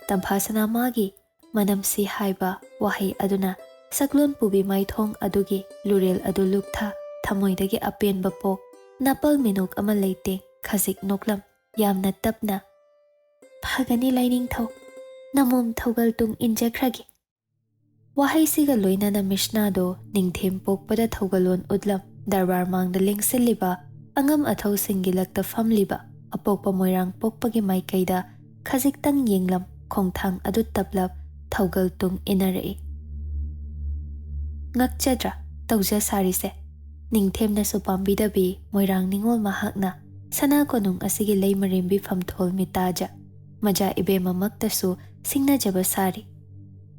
ꯇꯝꯐꯥꯁꯅꯥ ꯃꯥꯒꯤ ꯃꯅꯝꯁꯤ ꯍꯥꯏꯕ ꯋꯥꯍꯩ ꯑꯗꯨꯅ ꯁꯛꯂꯣꯟ ꯄꯨꯕꯤ ꯃꯥꯏꯊꯣꯡ ꯑꯗꯨꯒꯤ ꯂꯨꯔꯦꯜ ꯑꯗꯨ ꯂꯨꯞꯊ ꯊꯃꯣꯏꯗꯒꯤ ꯑꯄꯦꯟꯕ ꯄꯣꯛ ꯅꯥꯄꯜ ꯃꯤꯅꯣꯛ ꯑꯃ ꯂꯩꯇꯦ ꯈꯖꯤꯛ ꯅꯣꯛꯂꯝ ꯌꯥꯝꯅ ꯇꯞꯅ, "ꯐꯒꯅꯤ ꯂꯥꯏꯅꯤꯡꯊꯧ, ꯅꯃꯣꯝ ꯊꯧꯒꯜ ꯇꯨꯡ ꯏꯟꯖꯈ꯭ꯔꯒꯦ꯫" ꯋꯥꯍꯩꯁꯤꯒ ꯂꯣꯏꯅꯅ ꯃꯤꯁꯅꯥꯗꯣ ꯅꯤꯡꯊꯦꯝ ꯄꯣꯛꯄꯗ ꯊꯧꯒꯜꯂꯣꯟ ꯎꯠꯂꯝ ꯗꯔꯕꯥꯔ ꯃꯥꯡꯗ ꯂꯦꯡꯁꯤꯜꯂꯤꯕ ꯑꯉꯝ ꯑꯊꯧꯁꯤꯡꯒꯤ ꯂꯛꯇ ꯐꯝꯂꯤꯕ ꯑꯄꯣꯛꯄ ꯃꯣꯏꯔꯥꯡ ꯄꯣꯛꯄꯒꯤ ꯃꯥꯏꯀꯩꯗ ꯈꯖꯤꯛꯇꯪ ꯌꯦꯡꯂꯝ ꯈꯣꯡꯊꯥꯡ ꯑꯗꯨ ꯇꯞꯂꯞ ꯊꯧꯒꯜ ꯇꯨꯡ ꯏꯟꯅꯔꯛꯏ꯫ ꯉꯛꯆꯗ꯭ꯔꯥ ꯇꯧꯖ ꯁꯥꯔꯤꯁꯦ? ꯅꯤꯡꯊꯦꯝꯅꯁꯨ ꯄꯥꯝꯕꯤꯗꯕꯤ ꯃꯣꯏꯔꯥꯡ ꯅꯤꯉꯣꯜ ꯃꯍꯥꯛꯅ ꯁꯅꯥ ꯀꯣꯅꯨꯡ ꯑꯁꯤꯒꯤ ꯂꯩꯃꯔꯦꯝꯕꯤ ꯐꯝꯊꯣꯜ ꯃꯤꯇꯥꯖ ꯃꯖꯥ ꯏꯕꯦꯝꯃꯃꯛꯇꯁꯨ ꯁꯤꯡꯅꯖꯕ ꯁꯥꯔꯤ꯫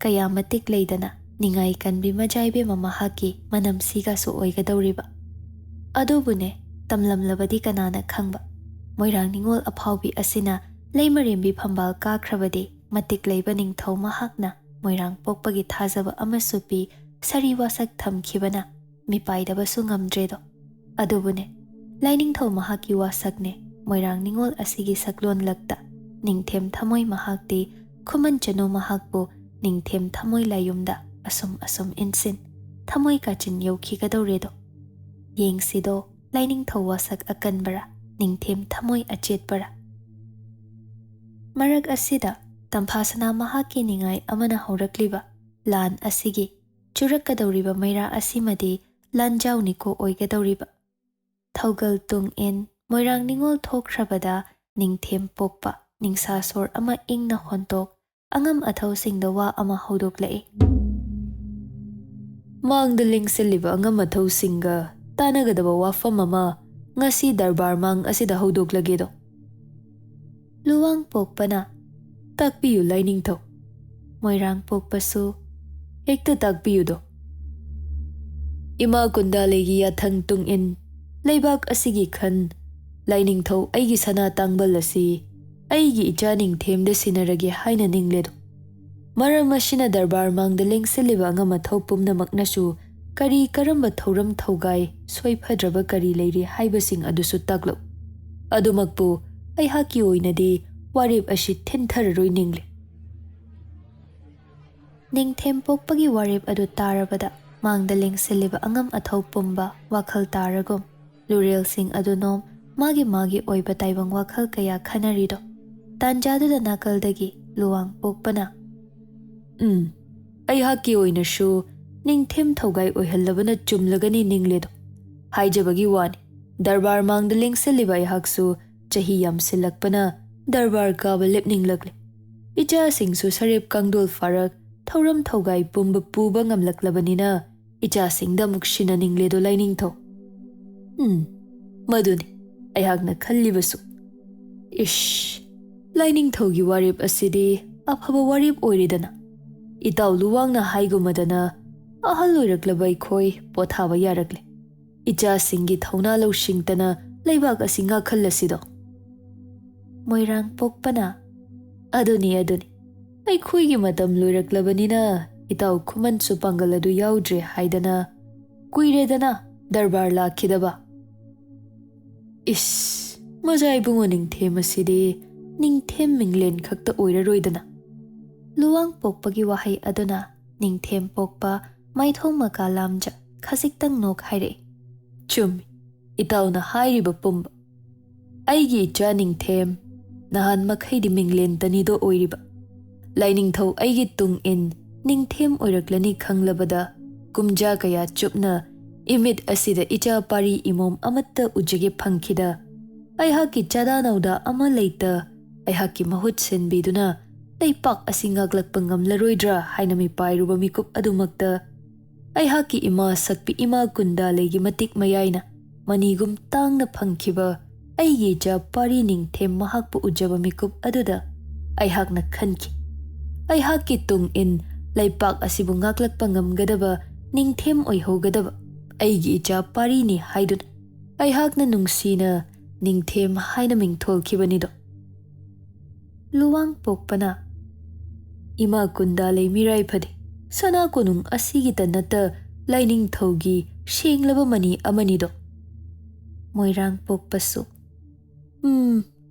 ꯀꯌꯥ ꯃꯇꯤꯛ ꯂꯩꯗꯅ ꯅꯤꯡꯉꯥꯏ ꯀꯟꯕꯤ ꯃꯖꯥ ꯏꯕꯦꯝꯃ ꯃꯍꯥꯛꯀꯤ ꯃꯅꯝꯁꯤꯒꯁꯨ ꯑꯣꯏꯒꯗꯧꯔꯤꯕ꯫ ꯑꯗꯨꯕꯨꯅꯦ, ꯇꯝꯂꯝꯂꯕꯗꯤ ꯀꯅꯥꯅ ꯈꯪꯕ? ꯃꯣꯏꯔꯥꯡ ꯅꯤꯉꯣꯜ ꯑꯐꯥꯎꯕꯤ ꯑꯁꯤꯅ ꯂꯩꯃꯔꯦꯝꯕꯤ ꯐꯝꯕꯥꯜ ꯀꯥꯈ꯭ꯔꯕꯗꯤ ꯃꯇꯤꯛ ꯂꯩꯕ ꯅꯤꯡꯊꯧ ꯃꯍꯥꯛꯅ ꯃꯣꯏꯔꯥꯡ ꯄꯣꯛꯄꯒꯤ ꯊꯥꯖꯕ ꯑꯃꯁꯨ ꯄꯤ, ꯁꯥꯔꯤ ꯋꯥꯁꯛ ꯊꯝꯈꯤꯕꯅ ꯃꯤꯄꯥꯏꯗꯕꯁꯨ ꯉꯝꯗ꯭ꯔꯦꯗꯣ꯫ ꯑꯗꯨꯕꯨꯅꯦ, ꯂꯥꯏꯅꯤꯡꯊꯧ ꯃꯍꯥꯛꯀꯤ ꯋꯥꯁꯛꯅꯦ ꯃꯣꯏꯔꯥꯡ ꯅꯤꯉꯣꯜ ꯑꯁꯤꯒꯤ ꯁꯛꯂꯣꯟꯂꯛꯇ ꯅꯤꯡꯊꯦꯝ ꯊꯃꯣꯏ ꯃꯍꯥꯛꯇꯤ ꯈꯨꯃꯟ ꯆꯅꯨ ꯃꯍꯥꯛꯄꯨ ꯅꯤꯡꯊꯦꯝ ꯊꯃꯣꯏ ꯂꯥꯏꯌꯨꯝꯗ ꯑꯁꯨꯝ ꯑꯁꯨꯝ ꯏꯟꯁꯤꯟ ꯊꯃꯣꯏ ꯀꯥꯆꯤꯟ ꯌꯧꯈꯤꯒꯗꯧꯔꯦꯗꯣ꯫ ꯌꯦꯡꯁꯤꯗꯣ ꯂꯥꯏꯅꯤꯡꯊꯧ ꯋꯥꯁꯛ ꯑꯀꯟꯕꯔꯥ, ꯅꯤꯡꯊꯦꯝ ꯊꯃꯣꯏ ꯑꯆꯦꯠꯄꯔꯥ? ꯃꯔꯛ ꯑꯁꯤꯗ ꯇꯝꯐꯥꯁꯅꯥ ꯃꯍꯥꯛꯀꯤ ꯅꯤꯡꯉꯥꯏ ꯑꯃꯅ ꯍꯧꯔꯛꯂꯤꯕ ꯂꯥꯟ ꯑꯁꯤꯒꯤ ꯆꯨꯔꯛꯀꯗꯧꯔꯤꯕ ꯃꯩꯔꯥ ꯑꯁꯤꯃꯗꯤ ꯂꯥꯟꯖꯥꯎꯅꯤꯀꯣ ꯑꯣꯏꯒꯗꯧꯔꯤꯕ꯫ ꯊꯧꯒꯜ ꯇꯨꯡ ꯏꯟ ꯃꯣꯏꯔꯥꯡ ꯅꯤꯉꯣꯜ ꯊꯣꯛꯈ꯭ꯔꯕꯗ ꯅꯤꯡꯊꯦꯝ ꯄꯣꯛꯄ ꯅꯤꯡꯁꯥ ꯁꯣꯔ ꯑꯃ ꯏꯪꯅ ꯍꯣꯟꯇꯣꯛ ꯑꯉꯝ ꯑꯊꯧꯁꯤꯡꯗ ꯋꯥ ꯑꯃ ꯍꯧꯗꯣꯛꯂꯛꯏ꯫ ꯃꯥꯡꯗ ꯂꯦꯡꯁꯤꯜꯂꯤꯕ ꯑꯉꯝ ꯑꯊꯧꯁꯤꯡꯒ ꯇꯥꯟꯅꯒꯗꯕ ꯋꯥꯐꯝ ꯑꯃ ꯉꯁꯤ ꯗꯔꯕꯥꯔ ꯃꯥꯡ ꯑꯁꯤꯗ ꯍꯧꯗꯣꯛꯂꯒꯦꯗꯣ꯫ ꯂꯨꯋꯥꯡ ꯄꯣꯛꯄꯅ, "ꯇꯥꯛꯄꯤꯌꯨ ꯂꯥꯏꯅꯤꯡꯊꯧ꯫" ꯃꯣꯏꯔꯥꯡ ꯄꯣꯛꯄꯁꯨ, "ꯍꯦꯛꯇ ꯇꯥꯛꯄꯤꯌꯨꯗꯣ꯫ ꯏꯃꯥ ꯀꯨꯟꯗꯥꯂꯩꯒꯤ ꯌꯥꯊꯪ ꯇꯨꯡ ꯏꯟ ꯂꯩꯕꯥꯛ ꯑꯁꯤꯒꯤ ꯈꯟ ꯂꯥꯏꯅꯤꯡꯊꯧ ꯑꯩꯒꯤ ꯁꯅꯥ ꯇꯥꯡꯕꯜ ꯑꯁꯤ ꯑꯩꯒꯤ ꯏꯆꯥ ꯅꯤꯡꯊꯦꯝꯗ ꯁꯤꯟꯅꯔꯒꯦ ꯍꯥꯏꯅ ꯅꯤꯡꯂꯦꯗꯣ꯫ ꯃꯔꯝ ꯑꯁꯤꯅ ꯗꯔꯕꯥꯔ ꯃꯥꯡꯗ ꯂꯦꯡꯁꯤꯜꯂꯤꯕ ꯑꯉꯝ ꯑꯊꯧ ꯄꯨꯝꯅꯃꯛꯅꯁꯨ ꯀꯔꯤ ꯀꯔꯝꯕ ꯊꯧꯔꯝ ꯊꯧꯒꯥꯏ ꯁꯣꯏꯐꯗ꯭ꯔꯕ ꯀꯔꯤ ꯂꯩꯔꯤ ꯍꯥꯏꯕꯁꯤꯡ ꯑꯗꯨꯁꯨ ꯇꯥꯛꯂꯛꯎ꯫ ꯑꯗꯨꯃꯛꯄꯨ ꯑꯩꯍꯥꯛꯀꯤ ꯑꯣꯏꯅꯗꯤ ꯋꯥꯔꯦꯞ ꯑꯁꯤ ꯊꯤꯟꯊꯔꯔꯣꯏ ꯅꯤꯡꯂꯤ꯫" ꯅꯤꯡꯊꯦꯝ ꯄꯣꯛꯄꯒꯤ ꯋꯥꯔꯦꯞ ꯑꯗꯨ ꯇꯥꯔꯕꯗ ꯃꯥꯡꯗ ꯂꯦꯡꯁꯤꯜꯂꯤꯕ ꯑꯉꯝ ꯑꯊꯧ ꯄꯨꯝꯕ ꯋꯥꯈꯜ ꯇꯥꯔꯒꯨꯝ ꯂꯨꯔꯦꯜꯁꯤꯡ ꯑꯗꯨ ꯅꯣꯝ ꯃꯥꯒꯤ ꯃꯥꯒꯤ ꯑꯣꯏꯕ ꯇꯥꯏꯕꯪ ꯋꯥꯈꯜ ꯀꯌꯥ ꯈꯟꯅꯔꯤꯗꯣ꯫ ꯇꯥꯟꯖꯥꯗꯨꯗ ꯅꯥꯀꯜꯗꯒꯤ ꯂꯨꯋꯥꯡ ꯄꯣꯛꯄꯅ, "ꯎꯝ, ꯑꯩꯍꯥꯛꯀꯤ ꯑꯣꯏꯅꯁꯨ ꯅꯤꯡꯊꯦꯝ ꯊꯧꯒꯥꯏ ꯑꯣꯏꯍꯜꯂꯕꯅ ꯆꯨꯝꯂꯒꯅꯤ ꯅꯤꯡꯂꯦꯗꯣ꯫ ꯍꯥꯏꯖꯕꯒꯤ ꯋꯥꯅꯤ, ꯗꯔꯕꯥꯔ ꯃꯥꯡꯗ ꯂꯦꯡꯁꯤꯜꯂꯤꯕ ꯑꯩꯍꯥꯛꯁꯨ ꯆꯍꯤ ꯌꯥꯝꯁꯤꯜꯂꯛꯄꯅ ꯗꯔꯕꯥꯔ ꯀꯥꯕ ꯂꯦꯞꯅꯤꯡꯂꯛꯂꯦ꯫ ꯏꯆꯥꯁꯤꯡꯁꯨ ꯁꯔꯦꯞ ꯀꯥꯡꯗꯣꯜ ꯐꯥꯔꯛ, ꯊꯧꯔꯝ ꯊꯧꯒꯥꯏ ꯄꯨꯝꯕ ꯄꯨꯕ ꯉꯝꯂꯛꯂꯕꯅꯤꯅ ꯏꯆꯥꯁꯤꯡꯗ ꯑꯃꯨꯛ ꯁꯤꯟꯅꯅꯤꯡꯂꯦꯗꯣ ꯂꯥꯏꯅꯤꯡꯊꯧ꯫ ꯎꯝ, ꯃꯗꯨꯅꯤ ꯑꯩꯍꯥꯛꯅ ꯈꯜꯂꯤꯕꯁꯨ꯫ ꯏꯁ, ꯂꯥꯏꯅꯤꯡꯊꯧꯒꯤ ꯋꯥꯔꯦꯞ ꯑꯁꯤꯗꯤ ꯑꯐꯕ ꯋꯥꯔꯦꯞ ꯑꯣꯏꯔꯦꯗꯅ꯫ ꯏꯇꯥꯎ ꯂꯨꯋꯥꯡꯅ ꯍꯥꯏꯒꯨꯝꯃꯗꯅ ꯑꯍꯜ ꯑꯣꯏꯔꯛꯂꯕ ꯑꯩꯈꯣꯏ ꯄꯣꯊꯥꯕ ꯌꯥꯔꯛꯂꯦ꯫ ꯏꯆꯥꯁꯤꯡꯒꯤ ꯊꯧꯅꯥ ꯂꯧꯁꯤꯡꯇꯅ ꯂꯩꯕꯥꯛ ꯑꯁꯤ ꯉꯥꯛꯍꯜꯂꯁꯤꯗꯣ꯫ ꯃꯣꯏꯔꯥꯡ ꯄꯣꯛꯄꯅ, "ꯑꯗꯨꯅꯤ, ꯑꯗꯨꯅꯤ꯫ ꯑꯩꯈꯣꯏꯒꯤ ꯃꯇꯝ ꯂꯣꯏꯔꯛꯂꯕꯅꯤꯅ ꯏꯇꯥꯎ ꯈꯨꯃꯟꯁꯨ ꯄꯥꯡꯒꯜ ꯑꯗꯨ ꯌꯥꯎꯗ꯭ꯔꯦ ꯍꯥꯏꯗꯅ ꯀꯨꯏꯔꯦꯗꯅ ꯗꯔꯕꯥꯔ ꯂꯥꯛꯈꯤꯗꯕ꯫" ꯏꯁ, ꯃꯖꯥ ꯏꯕꯨꯡꯉꯣ ꯅꯤꯡꯊꯦꯝ ꯑꯁꯤꯗꯤ ꯅꯤꯡꯊꯦꯝ ꯃꯤꯡꯂꯦꯟ ꯈꯛꯇ ꯑꯣꯏꯔꯔꯣꯏꯗꯅ꯫ ꯂꯨꯋꯥꯡ ꯄꯣꯛꯄꯒꯤ ꯋꯥꯍꯩ ꯑꯗꯨꯅ ꯅꯤꯡꯊꯦꯝ ꯄꯣꯛꯄ ꯃꯥꯏꯊꯣꯡ ꯃꯀꯥ ꯂꯥꯝꯖ ꯈꯖꯤꯛꯇꯪ ꯅꯣꯛ ꯍꯥꯏꯔꯛꯏ꯫ ꯆꯨꯝꯃꯤ, ꯏꯇꯥꯎꯅ ꯍꯥꯏꯔꯤꯕ ꯄꯨꯝꯕ꯫ ꯑꯩꯒꯤ ꯏꯆꯥ ꯅꯤꯡꯊꯦꯝ ꯅꯍꯥꯟ ꯃꯈꯩꯗꯤ ꯃꯤꯡꯂꯦꯟꯇꯅꯤꯗꯣ ꯑꯣꯏꯔꯤꯕ꯫ ꯂꯥꯏꯅꯤꯡꯊꯧ ꯑꯩꯒꯤ ꯇꯨꯡ ꯏꯟ ꯅꯤꯡꯊꯦꯝ ꯑꯣꯏꯔꯛꯂꯅꯤ ꯈꯪꯂꯕꯗ ꯀꯨꯝꯖꯥ ꯀꯌꯥ ꯆꯨꯞꯅ ꯏꯃꯤꯠ ꯑꯁꯤꯗ ꯏꯆꯥ ꯄꯥꯔꯤ ꯏꯃꯣꯝ ꯑꯃꯠꯇ ꯎꯖꯒꯦ ꯐꯪꯈꯤꯗ꯫ ꯑꯩꯍꯥꯛꯀꯤ ꯆꯥꯗꯥ ꯅꯧꯗꯥ ꯑꯃ ꯂꯩꯇ ꯑꯩꯍꯥꯛꯀꯤ ꯃꯍꯨꯠ ꯁꯤꯟꯕꯤꯗꯨꯅ ꯂꯩꯄꯥꯛ ꯑꯁꯤ ꯉꯥꯛꯂꯛꯄ ꯉꯝꯂꯔꯣꯏꯗ꯭ꯔꯥ ꯍꯥꯏꯅ ꯃꯤꯄꯥꯏꯔꯨꯕ ꯃꯤꯀꯨꯞ ꯑꯗꯨꯃꯛꯇ ꯑꯩꯍꯥꯛꯀꯤ ꯏꯃꯥ ꯁꯛꯄꯤ ꯏꯃꯥ ꯀꯨꯟꯗꯥꯂꯩꯒꯤ ꯃꯇꯤꯛ ꯃꯌꯥꯏꯅ ꯃꯅꯤꯒꯨꯝ ꯇꯥꯡꯅ ꯐꯪꯈꯤꯕ ꯑꯩꯒꯤ ꯏꯆꯥ ꯄꯥꯔꯤ ꯅꯤꯡꯊꯦꯝ ꯃꯍꯥꯛꯄꯨ ꯎꯖꯕ ꯃꯤꯀꯨꯞ ꯑꯗꯨꯗ ꯑꯩꯍꯥꯛꯅ ꯈꯟꯈꯤ, ꯑꯩꯍꯥꯛꯀꯤ ꯇꯨꯡ ꯏꯟ ꯂꯩꯄꯥꯛ ꯑꯁꯤꯕꯨ ꯉꯥꯛꯂꯛꯄ ꯉꯝꯒꯗꯕ ꯅꯤꯡꯊꯦꯝ ꯑꯣꯏꯍꯧꯒꯗꯕ ꯑꯩꯒꯤ ꯏꯆꯥ ꯄꯥꯔꯤꯅꯤ ꯍꯥꯏꯗꯨꯅ ꯑꯩꯍꯥꯛꯅ ꯅꯨꯡꯁꯤꯅ ꯅꯤꯡꯊꯦꯝ ꯍꯥꯏꯅ ꯃꯤꯡꯊꯣꯜꯈꯤꯕꯅꯤꯗꯣ꯫ ꯂꯨꯋꯥꯡ ꯄꯣꯛꯄꯅ, "ꯏꯃꯥ ꯀꯨꯟꯗꯥꯂꯩ ꯃꯤꯔꯥꯏ ꯐꯗꯦ, ꯁꯅꯥ ꯀꯣꯅꯨꯡ ꯑꯁꯤꯒꯤꯇ ꯅꯠꯇ ꯂꯥꯏꯅꯤꯡꯊꯧꯒꯤ ꯁꯦꯡꯂꯕ ꯃꯅꯤ ꯑꯃꯅꯤꯗꯣ꯫" ꯃꯣꯏꯔꯥꯡ ꯄꯣꯛꯄꯁꯨ, "ꯎꯝ,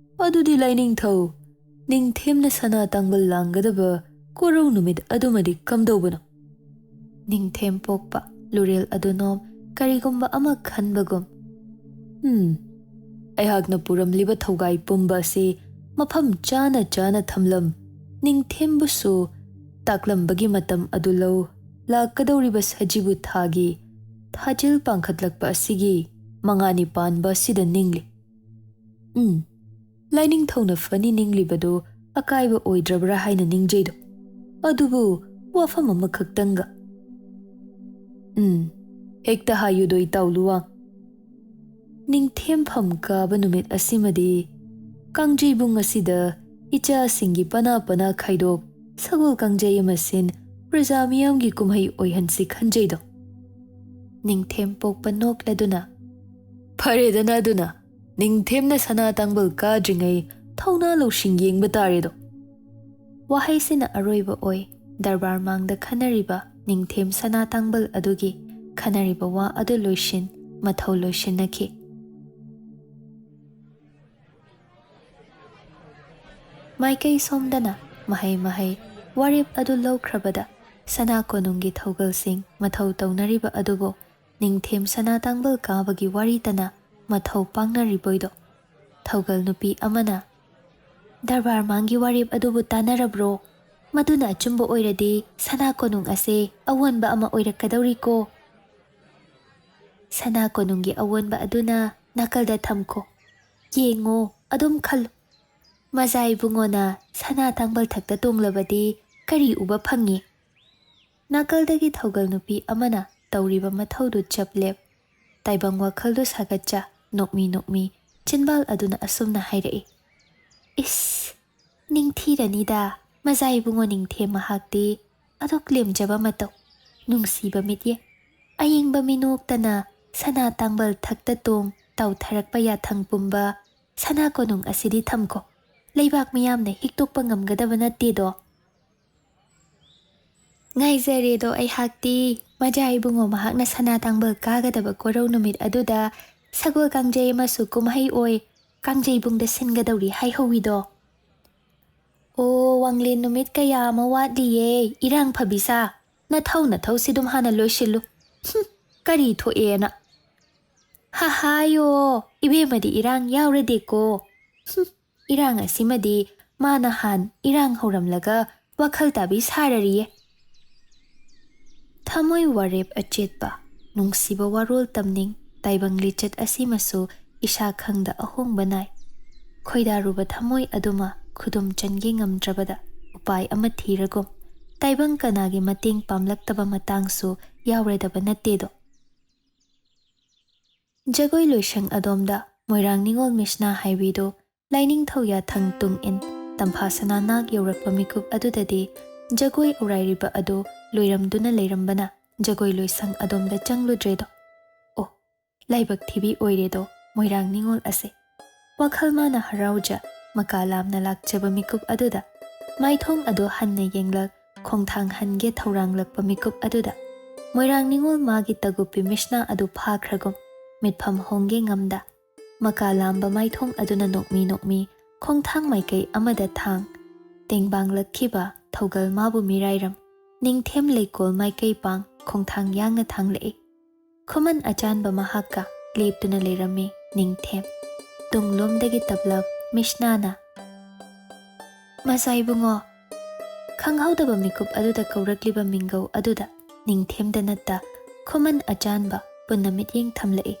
ꯑꯗꯨꯗꯤ ꯂꯥꯏꯅꯤꯡꯊꯧ, ꯅꯤꯡꯊꯦꯝꯅ ꯁꯅꯥ ꯇꯥꯡꯕ ꯂꯥꯡꯒꯗꯕ ꯀꯣꯔꯧ ꯅꯨꯃꯤꯠ ꯑꯗꯨꯃꯗꯤ ꯀꯝꯗꯧꯕꯅꯣ?" ꯅꯤꯡꯊꯦꯝ ꯄꯣꯛꯄ ꯂꯨꯔꯦꯜ ꯑꯗꯨ ꯅꯣꯝ ꯀꯔꯤꯒꯨꯝꯕ ꯑꯃ ꯈꯟꯕꯒꯨꯝ, "ꯎꯝ, ꯑꯩꯍꯥꯛꯅ ꯄꯨꯔꯝꯂꯤꯕ ꯊꯧꯒꯥꯏ ꯄꯨꯝꯕ ꯑꯁꯤ ꯃꯐꯝ ꯆꯥꯅ ꯆꯥꯅ ꯊꯝꯂꯝ, ꯅꯤꯡꯊꯦꯝꯕꯨꯁꯨ ꯇꯥꯛꯂꯝꯕꯒꯤ ꯃꯇꯝ ꯑꯗꯨ ꯂꯧ꯫ ꯂꯥꯛꯀꯗꯧꯔꯤꯕ ꯁꯖꯤꯕꯨ ꯊꯥꯒꯤ ꯊꯥꯖꯤꯜ ꯄꯥꯡꯈꯠꯂꯛꯄ ꯑꯁꯤꯒꯤ ꯃꯉꯥꯅꯤ ꯄꯥꯟꯕ ꯑꯁꯤꯗ ꯅꯤꯡꯂꯤ꯫ ꯎꯝ, ꯂꯥꯏꯅꯤꯡꯊꯧꯅ ꯐꯅꯤ ꯅꯤꯡꯂꯤꯕꯗꯨ ꯑꯀꯥꯏꯕ ꯑꯣꯏꯗ꯭ꯔꯕ꯭ꯔꯥ ꯍꯥꯏꯅ ꯅꯤꯡꯖꯩꯗꯣ꯫ ꯑꯗꯨꯕꯨ ꯋꯥꯐꯝ ꯑꯃꯈꯛꯇꯪꯒ꯫ ꯎꯝ, ꯍꯦꯛꯇ ꯍꯥꯏꯌꯨꯗꯣ ꯏꯇꯥꯎ ꯂꯨꯋꯥꯡ꯫ ꯅꯤꯡꯊꯦꯝꯐꯝ ꯀꯥꯕ ꯅꯨꯃꯤꯠ ꯑꯁꯤꯃꯗꯤ ꯀꯥꯡꯖꯩꯕꯨꯡ ꯑꯁꯤꯗ ꯏꯆꯥꯁꯤꯡꯒꯤ ꯄꯅꯥ ꯄꯅꯥ ꯈꯥꯏꯗꯣꯛ, ꯁꯒꯣꯜ ꯀꯥꯡꯖꯩ ꯑꯃ ꯁꯤꯟ, ꯄ꯭ꯔꯖꯥ ꯃꯤꯌꯥꯝꯒꯤ ꯀꯨꯝꯍꯩ ꯑꯣꯏꯍꯟꯁꯤ ꯈꯟꯖꯩꯗꯣ꯫ ꯅꯤꯡꯊꯦꯝ ꯄꯣꯛꯄ ꯅꯣꯛꯂꯗꯨꯅ, "ꯐꯔꯦꯗꯅ ꯑꯗꯨꯅ, ꯅꯤꯡꯊꯦꯝꯅ ꯁꯅꯥ ꯇꯥꯡꯕꯜ ꯀꯥꯗ꯭ꯔꯤꯉꯩ ꯊꯧꯅꯥ ꯂꯧꯁꯤꯡ ꯌꯦꯡꯕ ꯇꯥꯔꯦꯗꯣ"꯫ ꯋꯥꯍꯩꯁꯤꯅ ꯑꯔꯣꯏꯕ ꯑꯣꯏ꯫ ꯗꯔꯕꯥꯔ ꯃꯥꯡꯗ ꯈꯟꯅꯔꯤꯕ ꯅꯤꯡꯊꯦꯝ ꯁꯅꯥ ꯇꯥꯡꯕꯜ ꯑꯗꯨꯒꯤ ꯈꯟꯅꯔꯤꯕ ꯋꯥ ꯑꯗꯨ ꯂꯣꯏꯁꯤꯟ, ꯃꯊꯧ ꯂꯣꯏꯁꯤꯟꯅꯈꯤ꯫ ꯃꯥꯏꯀꯩ ꯁꯣꯝꯗꯅ ꯃꯍꯩ ꯃꯍꯩ ꯋꯥꯔꯦꯞ ꯑꯗꯨ ꯂꯧꯈ꯭ꯔꯕꯗ ꯁꯅꯥ ꯀꯣꯅꯨꯡꯒꯤ ꯊꯧꯒꯜꯁꯤꯡ ꯃꯊꯧ ꯇꯧꯅꯔꯤꯕ ꯑꯗꯨꯕꯨ ꯅꯤꯡꯊꯦꯝ ꯁꯅꯥ ꯇꯥꯡꯕꯜ ꯀꯥꯕꯒꯤ ꯋꯥꯔꯤꯇꯅ ꯃꯊꯧ ꯄꯥꯡꯅꯔꯤꯕꯣꯏꯗꯣ꯫ ꯊꯧꯒꯜ ꯅꯨꯄꯤ ꯑꯃꯅ, "ꯗꯔꯕꯥꯔ ꯃꯥꯡꯒꯤ ꯋꯥꯔꯦꯞ ꯑꯗꯨꯕꯨ ꯇꯥꯟꯅꯔꯕ꯭ꯔꯣ? ꯃꯗꯨꯅ ꯑꯆꯨꯝꯕ ꯑꯣꯏꯔꯗꯤ ꯁꯅꯥ ꯀꯣꯅꯨꯡ ꯑꯁꯦ ꯑꯑꯣꯟꯕ ꯑꯃ ꯑꯣꯏꯔꯛꯀꯗꯧꯔꯤꯀꯣ꯫ ꯁꯅꯥ ꯀꯣꯅꯨꯡꯒꯤ ꯑꯑꯣꯟꯕ ꯑꯗꯨꯅ ꯅꯥꯀꯜꯗ ꯊꯝꯈꯣ꯫ ꯌꯦꯡꯉꯣ, ꯑꯗꯨꯝ ꯈꯜꯂꯨ꯫ ꯃꯖꯥ ꯏꯕꯨꯡꯉꯣꯅ ꯁꯅꯥ ꯇꯥꯡꯕꯜ ꯊꯛꯇ ꯇꯣꯡꯂꯕꯗꯤ ꯀꯔꯤ ꯎꯕ ꯐꯪꯉꯤ?" ꯅꯥꯀꯜꯗꯒꯤ ꯊꯧꯒꯜ ꯅꯨꯄꯤ ꯑꯃꯅ ꯇꯧꯔꯤꯕ ꯃꯊꯧꯗꯨ ꯆꯞ ꯂꯦꯞ꯫ ꯇꯥꯏꯕꯪ ꯋꯥꯈꯜꯗꯨ ꯁꯥꯒꯠꯆ ꯅꯣꯛꯃꯤ ꯅꯣꯛꯃꯤ ꯆꯤꯟꯕꯥꯜ ꯑꯗꯨꯅ ꯑꯁꯨꯝꯅ ꯍꯥꯏꯔꯛꯏ, "ꯏꯁ, ꯅꯤꯡꯊꯤꯔꯅꯤꯗ, ꯃꯖꯥ ꯏꯕꯨꯡꯉꯣ ꯅꯤꯡꯊꯦꯝ ꯃꯍꯥꯛꯇꯤ ꯑꯗꯨꯛ ꯂꯦꯝꯖꯕ ꯃꯇꯧ, ꯅꯨꯡꯁꯤꯕ ꯃꯤꯠꯌꯦꯡ, ꯑꯌꯦꯡꯕ ꯃꯤꯅꯣꯛꯇꯅ ꯁꯅꯥ ꯇꯥꯡꯕꯜ ꯊꯛꯇ ꯇꯣꯡ ꯇꯧꯊꯔꯛꯄ ꯌꯥꯊꯪ ꯄꯨꯝꯕ ꯁꯅꯥ ꯀꯣꯅꯨꯡ ꯑꯁꯤꯗꯤ ꯊꯝꯈꯣ꯫ ꯂꯩꯕꯥꯛ ꯃꯤꯌꯥꯝꯅ ꯍꯤꯛꯇꯣꯛꯄ ꯉꯝꯒꯗꯕ ꯅꯠꯇꯦꯗꯣ"꯫ "ꯉꯥꯏꯖꯔꯦꯗꯣ ꯑꯩꯍꯥꯛꯇꯤ, ꯃꯖꯥ ꯏꯕꯨꯡꯉꯣ ꯃꯍꯥꯛꯅ ꯁꯅꯥ ꯇꯥꯡꯕꯜ ꯀꯥꯒꯗꯕ ꯀꯣꯔꯧ ꯅꯨꯃꯤꯠ ꯑꯗꯨꯗ ꯁꯒꯣꯜ ꯀꯥꯡꯖꯩ ꯑꯃꯁꯨ ꯀꯨꯝꯍꯩ ꯑꯣꯏ ꯀꯥꯡꯖꯩꯕꯨꯡꯗ ꯁꯤꯟꯒꯗꯧꯔꯤ ꯍꯥꯏꯍꯧꯋꯤꯗꯣ"꯫ "ꯑꯣ, ꯋꯥꯡꯂꯦꯟ ꯅꯨꯃꯤꯠ ꯀꯌꯥ ꯑꯃ ꯋꯥꯠꯂꯤꯌꯦ, ꯏꯔꯥꯡ ꯐꯕꯤꯁꯥ꯫ ꯅꯊꯧ ꯅꯊꯧꯁꯤ ꯑꯗꯨꯝ ꯍꯥꯟꯅ ꯂꯣꯏꯁꯤꯜꯂꯨ꯫ ꯍꯨꯝ, ꯀꯔꯤ ꯊꯣꯛꯑꯦꯅ?" "ꯍꯥꯍꯥꯌꯣ, ꯏꯕꯦꯝꯃꯗꯤ ꯏꯔꯥꯡ ꯌꯥꯎꯔꯗꯦꯀꯣ꯫ ꯍꯨꯝ, ꯏꯔꯥꯡ ꯑꯁꯤꯃꯗꯤ ꯃꯥ ꯅꯍꯥꯟ ꯏꯔꯥꯡ ꯍꯧꯔꯝꯂꯒ ꯋꯥꯈꯜ ꯇꯥꯕꯤ ꯁꯥꯔꯔꯤꯌꯦ"꯫ ꯊꯃꯣꯏ ꯋꯥꯔꯦꯞ ꯑꯆꯦꯠꯄ, ꯅꯨꯡꯁꯤꯕ ꯋꯥꯔꯣꯜ ꯇꯝꯅꯤꯡ, ꯇꯥꯏꯕꯪ ꯂꯤꯆꯠ ꯑꯁꯤꯃꯁꯨ ꯏꯁꯥ ꯈꯪꯗ ꯑꯍꯣꯡꯕ ꯅꯥꯏ꯫ ꯈꯣꯏꯗꯥꯔꯨꯕ ꯊꯃꯣꯏ ꯑꯗꯨꯃ ꯈꯨꯗꯨꯝ ꯆꯟꯒꯦ ꯉꯝꯗ꯭ꯔꯕꯗ ꯎꯄꯥꯏ ꯑꯃ ꯊꯤꯔꯒꯨꯝ, ꯇꯥꯏꯕꯪ ꯀꯅꯥꯒꯤ ꯃꯇꯦꯡ ꯄꯥꯝꯂꯛꯇꯕ ꯃꯇꯥꯡꯁꯨ ꯌꯥꯎꯔꯗꯕ ꯅꯠꯇꯦꯗꯣ꯫ ꯖꯒꯣꯏ ꯂꯣꯏꯁꯪ ꯑꯗꯣꯝꯗ ꯃꯣꯏꯔꯥꯡ ꯅꯤꯉꯣꯜ ꯃꯤꯁꯅꯥ ꯍꯥꯏꯕꯤꯗꯨ ꯂꯥꯏꯅꯤꯡꯊꯧ ꯌꯥꯊꯪ ꯇꯨꯡ ꯏꯟ ꯇꯝꯐꯥ ꯁꯅꯥ ꯅꯥꯛ ꯌꯧꯔꯛꯄ ꯃꯤꯀꯨꯞ ꯑꯗꯨꯗꯗꯤ ꯖꯒꯣꯏ ꯑꯧꯔꯥꯏꯔꯤꯕ ꯑꯗꯨ ꯂꯣꯏꯔꯝꯗꯨꯅ ꯂꯩꯔꯝꯕꯅ ꯖꯒꯣꯏ ꯂꯣꯏꯁꯪ ꯑꯗꯣꯝꯗ ꯆꯪꯂꯨꯗ꯭ꯔꯦꯗꯣ꯫ ꯑꯣ, ꯂꯥꯏꯕꯛ ꯊꯤꯕꯤ ꯑꯣꯏꯔꯦꯗꯣ ꯃꯣꯏꯔꯥꯡ ꯅꯤꯉꯣꯜ ꯑꯁꯦ꯫ ꯋꯥꯈꯜ ꯃꯥꯅ ꯍꯔꯥꯎꯖ ꯃꯀꯥ ꯂꯥꯝꯅ ꯂꯥꯛꯆꯕ ꯃꯤꯀꯨꯞ ꯑꯗꯨꯗ ꯃꯥꯏꯊꯣꯡ ꯑꯗꯨ ꯍꯟꯅ ꯌꯦꯡꯂꯛ ꯈꯣꯡꯊꯥꯡ ꯍꯟꯒꯦ ꯊꯧꯔꯥꯡꯂꯛꯄ ꯃꯤꯀꯨꯞ ꯑꯗꯨꯗ ꯃꯣꯏꯔꯥꯡ ꯅꯤꯉꯣꯜ ꯃꯥꯒꯤ ꯇꯒꯨꯞꯄꯤ ꯃꯤꯁꯅꯥ ꯑꯗꯨ ꯐꯥꯈ꯭ꯔꯒꯨꯝ ꯃꯤꯠꯐꯝ ꯍꯣꯡꯒꯦ ꯉꯝꯗ ꯃꯀꯥ ꯂꯥꯝꯕ ꯃꯥꯏꯊꯣꯡ ꯑꯗꯨꯅ ꯅꯣꯛꯃꯤ ꯅꯣꯛꯃꯤ ꯈꯣꯡꯊꯥꯡ ꯃꯥꯏꯀꯩ ꯑꯃꯗ ꯊꯥꯡ ꯇꯦꯡꯕꯥꯡꯂꯛꯈꯤꯕ ꯊꯧꯒꯜ ꯃꯥꯕꯨ ꯃꯤꯔꯥꯏꯔꯝ ꯅꯤꯡꯊꯦꯝ ꯂꯩꯀꯣꯜ ꯃꯥꯏꯀꯩ ꯄꯥꯡ ꯈꯣꯡꯊꯥꯡ ꯌꯥꯡꯅ ꯊꯥꯡꯂꯛꯏ꯫ ꯈꯨꯃꯟ ꯑꯆꯥꯟꯕ ꯃꯍꯥꯛꯀ ꯂꯦꯞꯇꯨꯅ ꯂꯩꯔꯝꯃꯤ ꯅꯤꯡꯊꯦꯝ꯫ ꯇꯨꯡꯂꯣꯝꯗꯒꯤ ꯇꯞꯂꯞ ꯃꯤꯁꯅꯥꯅ, "ꯃꯖꯥ ꯏꯕꯨꯡꯉꯣ!" ꯈꯪꯍꯧꯗꯕ ꯃꯤꯀꯨꯞ ꯑꯗꯨꯗ ꯀꯧꯔꯛꯂꯤꯕ ꯃꯤꯡꯒꯧ ꯑꯗꯨꯗ ꯅꯤꯡꯊꯦꯝꯗ ꯅꯠꯇ ꯈꯨꯃꯟ ꯑꯆꯥꯟꯕ ꯄꯨꯟꯅ ꯃꯤꯠꯌꯦꯡ ꯊꯝꯂꯛꯏ꯫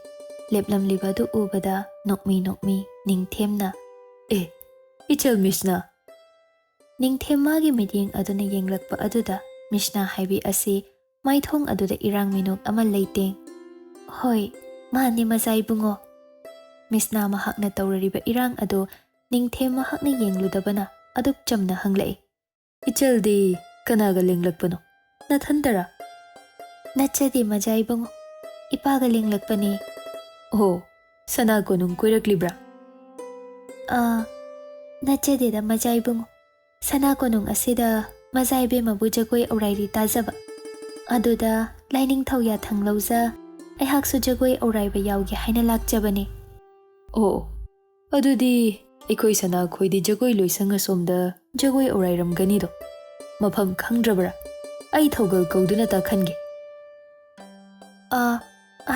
ꯂꯦꯞꯂꯝꯂꯤꯕ ꯑꯗꯨ ꯎꯕꯗ ꯅꯣꯛꯃꯤ ꯅꯣꯛꯃꯤ ꯅꯤꯡꯊꯦꯝꯅ, "ꯑꯦ, ꯏꯆꯜ ꯃꯤꯁꯅꯥ!" ꯅꯤꯡꯊꯦꯝ ꯃꯥꯒꯤ ꯃꯤꯠꯌꯦꯡ ꯑꯗꯨꯅ ꯌꯦꯡꯂꯛꯄ ꯑꯗꯨꯗ ꯃꯤꯁꯅꯥ ꯍꯥꯏꯕꯤ ꯑꯁꯤ ꯃꯥꯏꯊꯣꯡ ꯑꯗꯨꯗ ꯏꯔꯥꯡ ꯃꯤꯅꯣꯛ ꯑꯃ ꯂꯩꯇꯦꯡ꯫ "ꯍꯣꯏ, ꯃꯥꯅꯦ ꯃꯖꯥ ꯏꯕꯨꯡꯉꯣ꯫" ꯃꯤꯁꯅꯥ ꯃꯍꯥꯛꯅ ꯇꯧꯔꯔꯤꯕ ꯏꯔꯥꯡ ꯑꯗꯨ ꯅꯤꯡꯊꯦꯝ ꯃꯍꯥꯛꯅ ꯌꯦꯡꯂꯨꯗꯕꯅ ꯑꯗꯨꯛ ꯆꯝꯅ ꯍꯪꯂꯛꯏ꯫ "ꯏꯆꯜꯗꯤ ꯀꯅꯥꯒ ꯂꯦꯡꯂꯛꯄꯅꯣ? ꯅꯊꯟꯇꯔꯥ?" "ꯅꯠꯆꯗꯦ ꯃꯖꯥ ꯏꯕꯨꯡꯉꯣ, ꯏꯄꯥꯒ ꯂꯦꯡꯂꯛꯄꯅꯦ꯫" "ꯑꯣ, ꯁꯅꯥ ꯀꯣꯅꯨꯡ ꯀꯣꯏꯔꯛꯂꯤꯕ꯭ꯔꯥ?" "ꯑꯥ, ꯅꯠꯆꯗꯦꯗ ꯃꯖꯥ ꯏꯕꯨꯡꯉꯣ꯫ ꯁꯅꯥ ꯀꯣꯅꯨꯡ ꯑꯁꯤꯗ ꯃꯖꯥ ꯏꯕꯦꯝꯃꯕꯨ ꯖꯒꯣꯏ ꯑꯧꯔꯥꯏꯔꯤ ꯇꯥꯖꯕ꯫ ꯑꯗꯨꯗ ꯂꯥꯏꯅꯤꯡꯊꯧ ꯌꯥꯊꯪ ꯂꯧꯖ ꯑꯩꯍꯥꯛꯁꯨ ꯖꯒꯣꯏ ꯑꯧꯔꯥꯏꯕ ꯌꯥꯎꯒꯦ ꯍꯥꯏꯅ ꯂꯥꯛꯆꯕꯅꯦ꯫" "ꯑꯣ, ꯑꯗꯨꯗꯤ ꯑꯩꯈꯣꯏ ꯁꯅꯥꯈꯣꯏꯗꯤ ꯖꯒꯣꯏ ꯂꯣꯏꯁꯪ ꯑꯁꯣꯝꯗ ꯖꯒꯣꯏ ꯑꯧꯔꯥꯏꯔꯝꯒꯅꯤꯗꯣ꯫ ꯃꯐꯝ ꯈꯪꯗ꯭ꯔꯕ꯭ꯔꯥ? ꯑꯩ ꯊꯧꯒꯜ ꯀꯧꯗꯨꯅ ꯇꯥꯈꯟꯒꯦ꯫" "ꯑꯥ,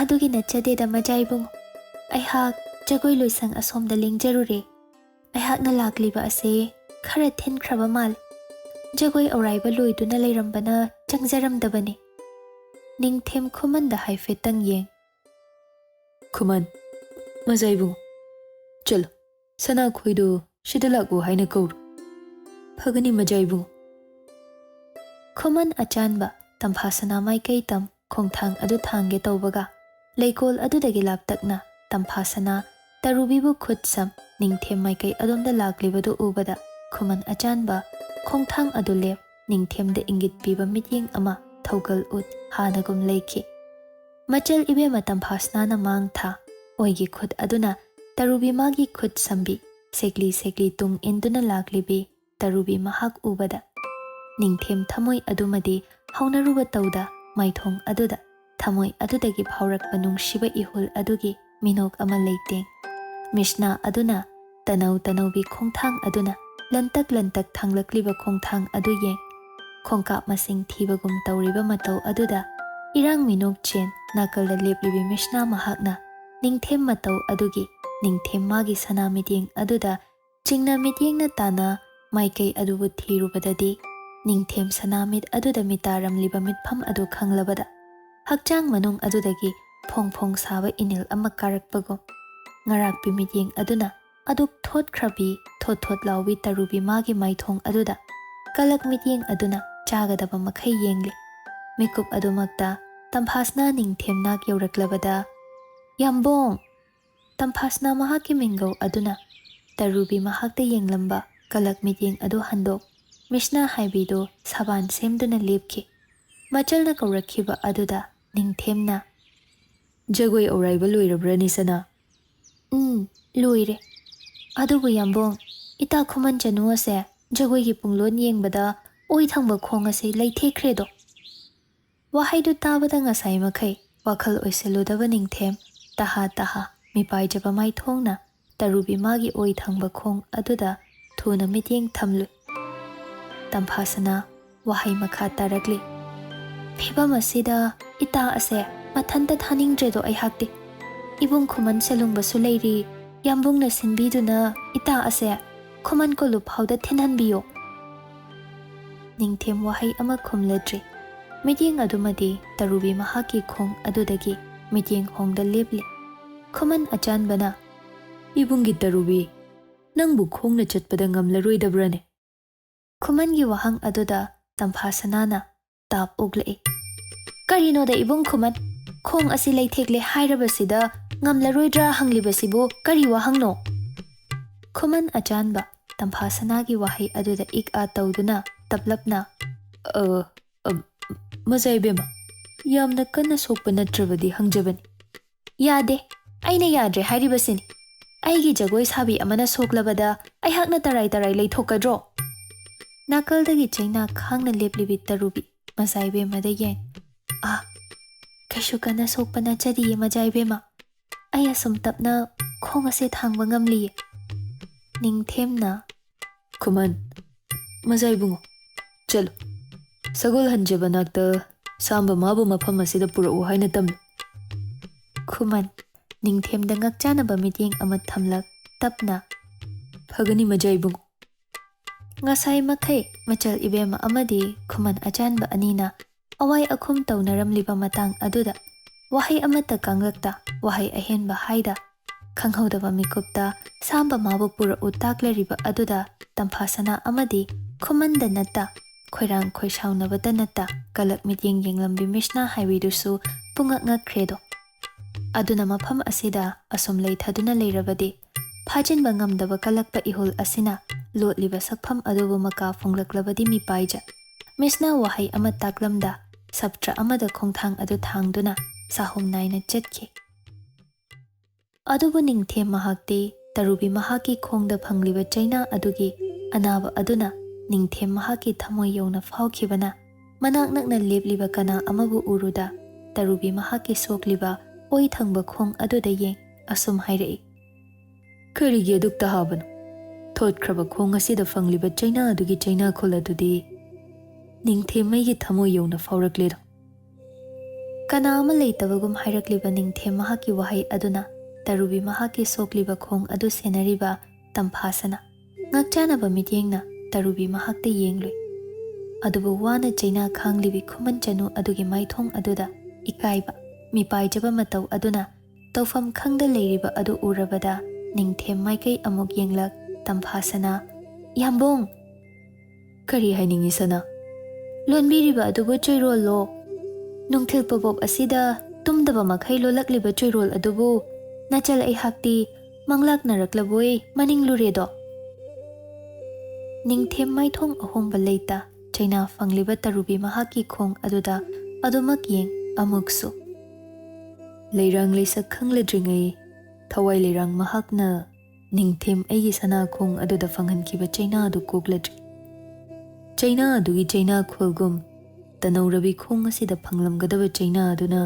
ꯑꯗꯨꯒꯤ ꯅꯠꯆꯗꯦꯗ ꯃꯖꯥ ꯏꯕꯨꯡꯉꯣ꯫ ꯑꯩꯍꯥꯛ ꯖꯒꯣꯏ ꯂꯣꯏꯁꯪ ꯑꯁꯣꯝꯗ ꯂꯦꯡꯖꯔꯨꯔꯦ꯫ ꯑꯩꯍꯥꯛꯅ ꯂꯥꯛꯂꯤꯕ ꯑꯁꯦ ꯈꯔ ꯊꯤꯟꯈ꯭ꯔꯕ ꯃꯥꯜꯂꯦ꯫ ꯖꯒꯣꯏ ꯑꯧꯔꯥꯏꯕ ꯂꯣꯏꯗꯨꯅ ꯂꯩꯔꯝꯕꯅ ꯆꯪꯖꯔꯝꯗꯕꯅꯤ꯫" ꯅꯤꯡꯊꯦꯝ ꯈꯨꯃꯟꯗ ꯍꯥꯏꯐꯦꯠꯇꯪ ꯌꯦꯡ꯫ ꯈꯨꯃꯟ, ꯃꯖꯥ ꯏꯕꯨꯡꯉꯣ, ꯆꯠꯂꯣ, ꯁꯅꯥꯈꯣꯏꯗꯨ ꯁꯤꯗ ꯂꯥꯛꯎ ꯍꯥꯏꯅ ꯀꯧꯔꯨ꯫ ꯐꯒꯅꯤ ꯃꯖꯥ ꯏꯕꯨꯡꯉꯣ꯫ ꯈꯨꯃꯟ ꯑꯆꯥꯟꯕ ꯇꯝꯐꯥ ꯁꯅꯥ ꯃꯥꯏꯀꯩ ꯇꯝ ꯈꯣꯡꯊꯥꯡ ꯑꯗꯨ ꯊꯥꯡꯒꯦ ꯇꯧꯕꯒ, ꯂꯩꯀꯣꯜ ꯑꯗꯨꯗꯒꯤ ꯂꯥꯞꯇꯛꯅ ꯇꯝꯐꯥ ꯁꯅꯥ ꯇꯔꯨꯕꯤꯕꯨ ꯈꯨꯠ ꯁꯝ ꯅꯤꯡꯊꯦꯝ ꯃꯥꯏꯀꯩ ꯑꯗꯣꯝꯗ ꯂꯥꯛꯂꯤꯕꯗꯨ ꯎꯕꯗ, ꯈꯨꯃꯟ ꯑꯆꯥꯟꯕ ꯈꯣꯡꯊꯥꯡ ꯑꯗꯨ ꯂꯦꯞ, ꯅꯤꯡꯊꯦꯝꯗ ꯏꯪꯒꯤꯠ ꯄꯤꯕ ꯃꯤꯠꯌꯦꯡ ꯑꯃ ꯊꯧꯒꯜ ꯎꯠ ꯍꯥꯟꯅꯒꯨꯝ ꯂꯩꯈꯤ꯫ ꯃꯆꯜ ꯏꯕꯦꯝꯃ ꯇꯝꯐꯥ ꯁꯅꯥꯅ ꯃꯥꯡ ꯊꯥ ꯑꯣꯏꯒꯤ ꯈꯨꯠ ꯑꯗꯨꯅ ꯇꯔꯨꯕꯤ ꯃꯥꯒꯤ ꯈꯨꯠ ꯁꯝꯕꯤ ꯁꯦꯛꯂꯤ ꯁꯦꯛꯂꯤ ꯇꯨꯡ ꯏꯟꯗꯨꯅ ꯂꯥꯛꯂꯤꯕꯤ ꯇꯔꯨꯕꯤ ꯃꯍꯥꯛ ꯎꯕꯗ, ꯅꯤꯡꯊꯦꯝ ꯊꯃꯣꯏ ꯑꯗꯨꯃꯗꯤ ꯍꯧꯅꯔꯨꯕ ꯇꯧꯗ, ꯃꯥꯏꯊꯣꯡ ꯑꯗꯨꯗ ꯊꯃꯣꯏ ꯑꯗꯨꯗꯒꯤ ꯐꯥꯎꯔꯛꯄ ꯅꯨꯡꯁꯤꯕ ꯏꯍꯨꯜ ꯑꯗꯨꯒꯤ ꯃꯤꯅꯣꯛ ꯑꯃ ꯂꯩꯇꯦꯡ꯫ ꯃꯤꯁꯅꯥ ꯑꯗꯨꯅ ꯇꯅꯧ ꯇꯅꯧꯕꯤ ꯈꯣꯡꯊꯥꯡ ꯑꯗꯨꯅ ꯂꯟꯇꯛ ꯂꯟꯇꯛ ꯊꯥꯡꯂꯛꯂꯤꯕ ꯈꯣꯡꯊꯥꯡ ꯑꯗꯨ ꯌꯦꯡ, ꯈꯣꯡꯀꯥꯞ ꯃꯁꯤꯡ ꯊꯤꯕꯒꯨꯝ ꯇꯧꯔꯤꯕ ꯃꯇꯧ ꯑꯗꯨꯗ, ꯏꯔꯥꯡ ꯃꯤꯅꯣꯛ ꯆꯦꯟ ꯅꯥꯀꯜꯗ ꯂꯦꯞꯂꯤꯕꯤ ꯃꯤꯁꯅꯥ ꯃꯍꯥꯛꯅ ꯅꯤꯡꯊꯦꯝ ꯃꯇꯧ ꯑꯗꯨꯒꯤ ꯅꯤꯡꯊꯦꯝ ꯃꯥꯒꯤ ꯁꯅꯥ ꯃꯤꯠꯌꯦꯡ ꯑꯗꯨꯗ ꯆꯤꯡꯅ ꯃꯤꯠꯌꯦꯡꯅ ꯇꯥꯅ ꯃꯥꯏꯀꯩ ꯑꯗꯨꯕꯨ ꯊꯤꯔꯨꯕꯗꯗꯤ, ꯅꯤꯡꯊꯦꯝ ꯁꯅꯥꯃꯤꯠ ꯑꯗꯨꯗ ꯃꯤꯇꯥꯔꯝꯂꯤꯕ ꯃꯤꯠꯐꯝ ꯑꯗꯨ ꯈꯪꯂꯕꯗ, ꯍꯛꯆꯥꯡ ꯃꯅꯨꯡ ꯑꯗꯨꯗꯒꯤ ꯐꯣꯡ ꯐꯣꯡ ꯁꯥꯕ ꯏꯅꯤꯜ ꯑꯃ ꯀꯥꯔꯛꯄꯒꯨꯝ, ꯉꯔꯥꯛꯄꯤ ꯃꯤꯠꯌꯦꯡ ꯑꯗꯨꯅ ꯑꯗꯨꯛ ꯊꯣꯠꯈ꯭ꯔꯕꯤ, ꯊꯣꯠ ꯊꯣꯠ ꯂꯥꯎꯕꯤ ꯇꯔꯨꯕꯤ ꯃꯥꯒꯤ ꯃꯥꯏꯊꯣꯡ ꯑꯗꯨꯗ ꯀꯂꯛ ꯃꯤꯠꯌꯦꯡ ꯑꯗꯨꯅ ꯆꯥꯒꯗꯕ ꯃꯈꯩ ꯌꯦꯡꯂꯤ꯫ ꯃꯤꯀꯨꯞ ꯑꯗꯨꯃꯛꯇ ꯇꯝꯐꯥꯁꯅꯥ ꯅꯤꯡꯊꯦꯝ ꯅꯥꯛ ꯌꯧꯔꯛꯂꯕꯗ, "ꯌꯥꯝꯕꯣꯡ!" ꯇꯝꯐꯥꯁꯅꯥ ꯃꯍꯥꯛꯀꯤ ꯃꯤꯡꯒꯧ ꯑꯗꯨꯅ ꯇꯔꯨꯕꯤ ꯃꯍꯥꯛꯇ ꯌꯦꯡꯂꯝꯕ ꯀꯂꯛ ꯃꯤꯠꯌꯦꯡ ꯑꯗꯨ ꯍꯟꯗꯣꯛ, ꯃꯤꯁꯅꯥ ꯍꯥꯏꯕꯤꯗꯨ ꯁꯕꯥꯟ ꯁꯦꯝꯗꯨꯅ ꯂꯦꯞꯈꯤ꯫ ꯃꯆꯜꯅ ꯀꯧꯔꯛꯈꯤꯕ ꯑꯗꯨꯗ ꯅꯤꯡꯊꯦꯝꯅ, "ꯖꯒꯣꯏ ꯑꯧꯔꯥꯏꯕ ꯂꯣꯏꯔꯕ꯭ꯔꯅꯤ, ꯁꯅꯥ?" "ꯎꯝ, ꯂꯣꯏꯔꯦ꯫ ꯑꯗꯨꯕꯨ ꯌꯥꯝꯕꯣꯡ, ꯏꯇꯥ ꯈꯨꯃꯟ ꯆꯅꯨ ꯑꯁꯦ ꯖꯒꯣꯏꯒꯤ ꯄꯨꯡꯂꯣꯟ ꯌꯦꯡꯕꯗ ꯑꯣꯏ ꯊꯪꯕ ꯈꯣꯡ ꯑꯁꯦ ꯂꯩꯊꯦꯛꯈ꯭ꯔꯦꯗꯣ?" ꯋꯥꯍꯩꯗꯨ ꯇꯥꯕꯗ ꯉꯁꯥꯏ ꯃꯈꯩ ꯋꯥꯈꯜ ꯑꯣꯏꯁꯤꯜꯂꯨꯗꯕ ꯅꯤꯡꯊꯦꯝ ꯇꯍꯥ ꯇꯍꯥ ꯃꯤꯄꯥꯏꯖꯕ ꯃꯥꯏꯊꯣꯡꯅ ꯇꯔꯨꯕꯤ ꯃꯥꯒꯤ ꯑꯣꯏ ꯊꯪꯕ ꯈꯣꯡ ꯑꯗꯨꯗ ꯊꯨꯅ ꯃꯤꯠꯌꯦꯡ ꯊꯝꯂꯨꯏ꯫ ꯇꯝꯐꯥꯁꯅꯥ ꯋꯥꯍꯩ ꯃꯈꯥ ꯇꯥꯔꯛꯂꯤ꯫ "ꯐꯤꯕꯝ ꯑꯁꯤꯗ ꯏꯇꯥ ꯑꯁꯦ ꯃꯊꯟꯇ ꯊꯥꯅꯤꯡꯗ꯭ꯔꯦꯗꯣ ꯑꯩꯍꯥꯛꯇꯤ꯫ ꯏꯕꯨꯡ ꯈꯨꯃꯟ ꯁꯦꯂꯨꯡꯕꯁꯨ ꯂꯩꯔꯤ, ꯌꯥꯝꯕꯨꯡꯅ ꯁꯤꯟꯕꯤꯗꯨꯅ ꯏꯇꯥ ꯑꯁꯦ ꯈꯨꯃꯟ ꯀꯣꯂꯨꯞ ꯐꯥꯎꯗ ꯊꯤꯟꯍꯟꯕꯤꯌꯣ꯫" ꯅꯤꯡꯊꯦꯝ ꯋꯥꯍꯩ ꯑꯃ ꯈꯨꯝꯂꯗ꯭ꯔꯤ꯫ ꯃꯤꯠꯌꯦꯡ ꯑꯗꯨꯃꯗꯤ ꯇꯔꯨꯕꯤ ꯃꯍꯥꯛꯀꯤ ꯈꯣꯡ ꯑꯗꯨꯗꯒꯤ ꯃꯤꯠꯌꯦꯡ ꯍꯣꯡꯗ ꯂꯦꯞꯂꯤ꯫ ꯈꯨꯃꯟ ꯑꯆꯥꯟꯕꯅ, "ꯏꯕꯨꯡꯒꯤ ꯇꯔꯨꯕꯤ, ꯅꯪꯕꯨ ꯈꯣꯡꯅ ꯆꯠꯄꯗ ꯉꯝꯂꯔꯣꯏꯗꯕ꯭ꯔꯅꯦ?" ꯈꯨꯃꯟꯒꯤ ꯋꯥꯍꯪ ꯑꯗꯨꯗ ꯇꯝꯐꯥ ꯁꯅꯥꯅ ꯇꯥꯞ ꯎꯛꯂꯛꯏ꯫ "ꯀꯔꯤꯅꯣꯗ ꯏꯕꯨꯡ ꯈꯨꯃꯟ, ꯈꯣꯡ ꯑꯁꯤ ꯂꯩꯊꯦꯛꯂꯦ ꯍꯥꯏꯔꯕꯁꯤꯗ ꯉꯝꯂꯔꯣꯏꯗ꯭ꯔꯥ ꯍꯪꯂꯤꯕꯁꯤꯕꯨ ꯀꯔꯤ ꯋꯥꯍꯪꯅꯣ?" ꯈꯨꯃꯟ ꯑꯆꯥꯟꯕ ꯇꯝꯐꯥ ꯁꯅꯥꯒꯤ ꯋꯥꯍꯩ ꯑꯗꯨꯗ ꯏꯛ ꯑꯥ ꯇꯧꯗꯨꯅ ꯇꯞꯂꯞꯅ, "ꯑ, ꯑ, ꯃꯖꯥ ꯏꯕꯦꯝꯃ, ꯌꯥꯝꯅ ꯀꯟꯅ ꯁꯣꯛꯄ ꯅꯠꯇ꯭ꯔꯕꯗꯤ ꯍꯪꯖꯕꯅꯤ꯫" "ꯌꯥꯗꯦ, ꯑꯩꯅ ꯌꯥꯗ꯭ꯔꯦ ꯍꯥꯏꯔꯤꯕꯁꯤꯅꯤ꯫ ꯑꯩꯒꯤ ꯖꯒꯣꯏ ꯁꯥꯕꯤ ꯑꯃꯅ ꯁꯣꯛꯂꯕꯗ ꯑꯩꯍꯥꯛꯅ ꯇꯔꯥꯏ ꯇꯔꯥꯏ ꯂꯩꯊꯣꯛꯀꯗ꯭ꯔꯣ?" ꯅꯥꯀꯜꯗꯒꯤ ꯆꯩꯅꯥ ꯈꯥꯡꯅ ꯂꯦꯞꯂꯤꯕꯤ ꯇꯔꯨꯕꯤ ꯃꯖꯥ ꯏꯕꯦꯝꯃꯗ ꯌꯦꯡ, "ꯑꯥ, ꯀꯩꯁꯨ ꯀꯟꯅ ꯁꯣꯛꯄ ꯅꯠꯆꯗꯤꯌꯦ ꯃꯖꯥ ꯏꯕꯦꯝꯃ꯫ ꯑꯩ ꯑꯁꯨꯝ ꯇꯞꯅ ꯈꯣꯡ ꯑꯁꯦ ꯊꯥꯡꯕ ꯉꯝꯂꯤꯌꯦ꯫" ꯅꯤꯡꯊꯦꯝꯅ, "ꯈꯨꯃꯟ, ꯃꯖꯥ ꯏꯕꯨꯡꯉꯣ, ꯆꯠꯂꯨ꯫ ꯁꯒꯣꯜ ꯍꯟꯖꯕ ꯅꯥꯛꯇ ꯁꯥꯝꯕ ꯃꯥꯕꯨ ꯃꯐꯝ ꯑꯁꯤꯗ ꯄꯨꯔꯛꯎ ꯍꯥꯏꯅ ꯇꯝꯂꯨ꯫" ꯈꯨꯃꯟ ꯅꯤꯡꯊꯦꯝꯗ ꯉꯛꯆꯥꯟꯅꯕ ꯃꯤꯠꯌꯦꯡ ꯑꯃ ꯊꯝꯂꯛ ꯇꯞꯅ, "ꯐꯒꯅꯤ ꯃꯖꯥ ꯏꯕꯨꯡꯉꯣ꯫" ꯉꯁꯥꯏ ꯃꯈꯩ ꯃꯆꯜ ꯏꯕꯦꯝꯃ ꯑꯃꯗꯤ ꯈꯨꯃꯟ ꯑꯆꯥꯟꯕ ꯑꯅꯤꯅ ꯑꯋꯥꯏ ꯑꯈꯨꯝ ꯇꯧꯅꯔꯝꯂꯤꯕ ꯃꯇꯥꯡ ꯑꯗꯨꯗ ꯋꯥꯍꯩ ꯑꯃꯠꯇ ꯀꯥꯡꯂꯛꯇ ꯋꯥꯍꯩ ꯑꯍꯦꯟꯕ ꯍꯥꯏꯗ ꯈꯪꯍꯧꯗꯕ ꯃꯤꯀꯨꯞꯇ ꯁꯥꯝꯕ ꯃꯥꯕꯨ ꯄꯨꯔꯛꯎ ꯇꯥꯛꯂꯔꯤꯕ ꯑꯗꯨꯗ ꯇꯝꯐꯥꯁꯅꯥ ꯑꯃꯗꯤ ꯈꯨꯃꯟꯗ ꯅꯠꯇ, ꯈꯣꯏꯔꯥꯡ ꯈꯣꯏꯁꯥꯎꯅꯕꯗ ꯅꯠꯇ ꯀꯂꯛ ꯃꯤꯠꯌꯦꯡ ꯌꯦꯡꯂꯝꯕꯤ ꯃꯤꯁꯅꯥ ꯍꯥꯏꯕꯤꯗꯨꯁꯨ ꯄꯨꯡꯉꯛ ꯉꯛꯈ꯭ꯔꯦꯗꯣ꯫ ꯑꯗꯨꯅ ꯃꯐꯝ ꯑꯁꯤꯗ ꯑꯁꯨꯝ ꯂꯩꯊꯗꯨꯅ ꯂꯩꯔꯕꯗꯤ ꯐꯥꯖꯤꯟꯕ ꯉꯝꯗꯕ ꯀꯜꯂꯛꯄ ꯏꯍꯨꯜ ꯑꯁꯤꯅ ꯂꯣꯠꯂꯤꯕ ꯁꯛꯐꯝ ꯑꯗꯨꯕꯨ ꯃꯀꯥ ꯐꯣꯡꯂꯛꯂꯕꯗꯤ ꯃꯤꯄꯥꯏꯖ꯫ ꯃꯤꯁꯅ ꯋꯥꯍꯩ ꯑꯃ ꯇꯥꯛꯂꯝꯗ ꯁꯞꯇ꯭ꯔ ꯑꯃꯗ ꯈꯣꯡꯊꯥꯡ ꯑꯗꯨ ꯊꯥꯡꯗꯨꯅ ꯆꯥꯍꯨꯝ ꯅꯥꯏꯅ ꯆꯠꯈꯤ꯫ ꯑꯗꯨꯕꯨ ꯅꯤꯡꯊꯦꯝ ꯃꯍꯥꯛꯇꯤ ꯇꯔꯨꯕꯤ ꯃꯍꯥꯛꯀꯤ ꯈꯣꯡꯗ ꯐꯪꯂꯤꯕ ꯆꯩꯅꯥ ꯑꯗꯨꯒꯤ ꯑꯅꯥꯕ ꯑꯗꯨꯅ ꯅꯤꯡꯊꯦꯝ ꯃꯍꯥꯛꯀꯤ ꯊꯃꯣꯏ ꯌꯧꯅ ꯐꯥꯎꯈꯤꯕꯅ ꯃꯅꯥꯛ ꯅꯛꯅ ꯂꯦꯞꯂꯤꯕ ꯀꯅꯥ ꯑꯃꯕꯨ ꯎꯔꯨꯗ ꯇꯔꯨꯕꯤ ꯃꯍꯥꯛꯀꯤ ꯁꯣꯛꯂꯤꯕ ꯑꯣꯏ ꯊꯪꯕ ꯈꯣꯡ ꯑꯗꯨꯗ ꯌꯦꯡ ꯑꯁꯨꯝ ꯍꯥꯏꯔꯛꯏ, "ꯀꯔꯤꯒꯤ ꯑꯗꯨꯛꯇ ꯍꯥꯕꯅꯣ? ꯊꯣꯠꯈ꯭ꯔꯕ ꯈꯣꯡ ꯑꯁꯤꯗ ꯐꯪꯂꯤꯕ ꯆꯩꯅꯥ ꯑꯗꯨꯒꯤ ꯆꯩꯅꯥꯈꯣꯜ ꯑꯗꯨꯗꯤ ꯅꯤꯡꯊꯦꯝꯃꯩꯒꯤ ꯊꯃꯣꯏ ꯌꯧꯅ ꯐꯥꯎꯔꯛꯂꯦꯗꯣ꯫" ꯀꯅꯥ ꯑꯃ ꯂꯩꯇꯕꯒꯨꯝ ꯍꯥꯏꯔꯛꯂꯤꯕ ꯅꯤꯡꯊꯦꯝ ꯃꯍꯥꯛꯀꯤ ꯋꯥꯍꯩ ꯑꯗꯨꯅ ꯇꯔꯨꯕꯤ ꯃꯍꯥꯛꯀꯤ ꯁꯣꯛꯂꯤꯕ ꯈꯣꯡ ꯑꯗꯨ ꯁꯦꯟꯅꯔꯤꯕ ꯇꯝꯐꯥꯁꯅ ꯉꯛꯆꯥꯟꯅꯕ ꯃꯤꯠꯌꯦꯡꯅ ꯇꯔꯨꯕꯤ ꯃꯍꯥꯛꯇ ꯌꯦꯡꯂꯨꯏ꯫ ꯑꯗꯨꯕꯨ ꯋꯥꯅ ꯆꯩꯅꯥ ꯈꯥꯡꯂꯤꯕꯤ ꯈꯨꯃꯟ ꯆꯅꯨ ꯑꯗꯨꯒꯤ ꯃꯥꯏꯊꯣꯡ ꯑꯗꯨꯗ ꯏꯀꯥꯏꯕ, ꯃꯤꯄꯥꯏꯖꯕ ꯃꯇꯧ ꯑꯗꯨꯅ ꯇꯧꯐꯝ ꯈꯪꯗ ꯂꯩꯔꯤꯕ ꯑꯗꯨ ꯎꯔꯕꯗ ꯅꯤꯡꯊꯦꯝ ꯃꯥꯏꯀꯩ ꯑꯃꯨꯛ ꯌꯦꯡꯂꯛ, ꯇꯝꯐꯥ ꯁꯅꯥ, "ꯌꯥꯝꯕꯣꯡ!" "ꯀꯔꯤ ꯍꯥꯏꯅꯤꯡꯉꯤ ꯁꯅꯥ?" "ꯂꯣꯟꯕꯤꯔꯤꯕ ꯑꯗꯨꯕꯨ ꯆꯣꯏꯔꯣꯜꯂꯣ꯫ ꯅꯨꯡꯊꯤꯜ ꯄꯣꯄꯣꯞ ꯑꯁꯤꯗ ꯇꯨꯝꯗꯕ ꯃꯈꯩ ꯂꯣꯜꯂꯛꯂꯤꯕ ꯆꯣꯏꯔꯣꯜ ꯑꯗꯨꯕꯨ ꯅꯆꯜ ꯑꯩꯍꯥꯛꯇꯤ ꯃꯪꯂꯥꯛꯅꯔꯛꯂꯕꯣꯏ ꯃꯅꯤꯡ ꯂꯨꯔꯦꯗꯣ?" ꯅꯤꯡꯊꯦꯝ ꯃꯥꯏꯊꯣꯡ ꯑꯍꯣꯡꯕ ꯂꯩꯇ ꯆꯩꯅꯥ ꯐꯪꯂꯤꯕ ꯇꯔꯨꯕꯤ ꯃꯍꯥꯛꯀꯤ ꯈꯣꯡ ꯑꯗꯨꯗ ꯑꯗꯨꯃꯛ ꯌꯦꯡ ꯑꯃꯨꯛꯁꯨ꯫ ꯂꯩꯔꯥꯡ ꯂꯩꯁꯛ ꯈꯪꯂꯗ꯭ꯔꯤꯉꯩ ꯊꯋꯥꯏ ꯂꯩꯔꯥꯡ ꯃꯍꯥꯛꯅ ꯅꯤꯡꯊꯦꯝ ꯑꯩꯒꯤ ꯁꯅꯥ ꯈꯣꯡ ꯑꯗꯨꯗ ꯐꯪꯍꯟꯈꯤꯕ ꯆꯩꯅꯥ ꯑꯗꯨ ꯀꯣꯛꯂꯗ꯭ꯔꯤ꯫ ꯆꯩꯅꯥ ꯑꯗꯨꯒꯤ ꯆꯩꯅꯥ ꯈꯣꯜꯒꯨꯝ ꯇꯅꯧꯔꯕꯤ ꯈꯣꯡ ꯑꯁꯤꯗ ꯐꯪꯂꯝꯒꯗꯕ ꯆꯩꯅꯥ ꯑꯗꯨꯅ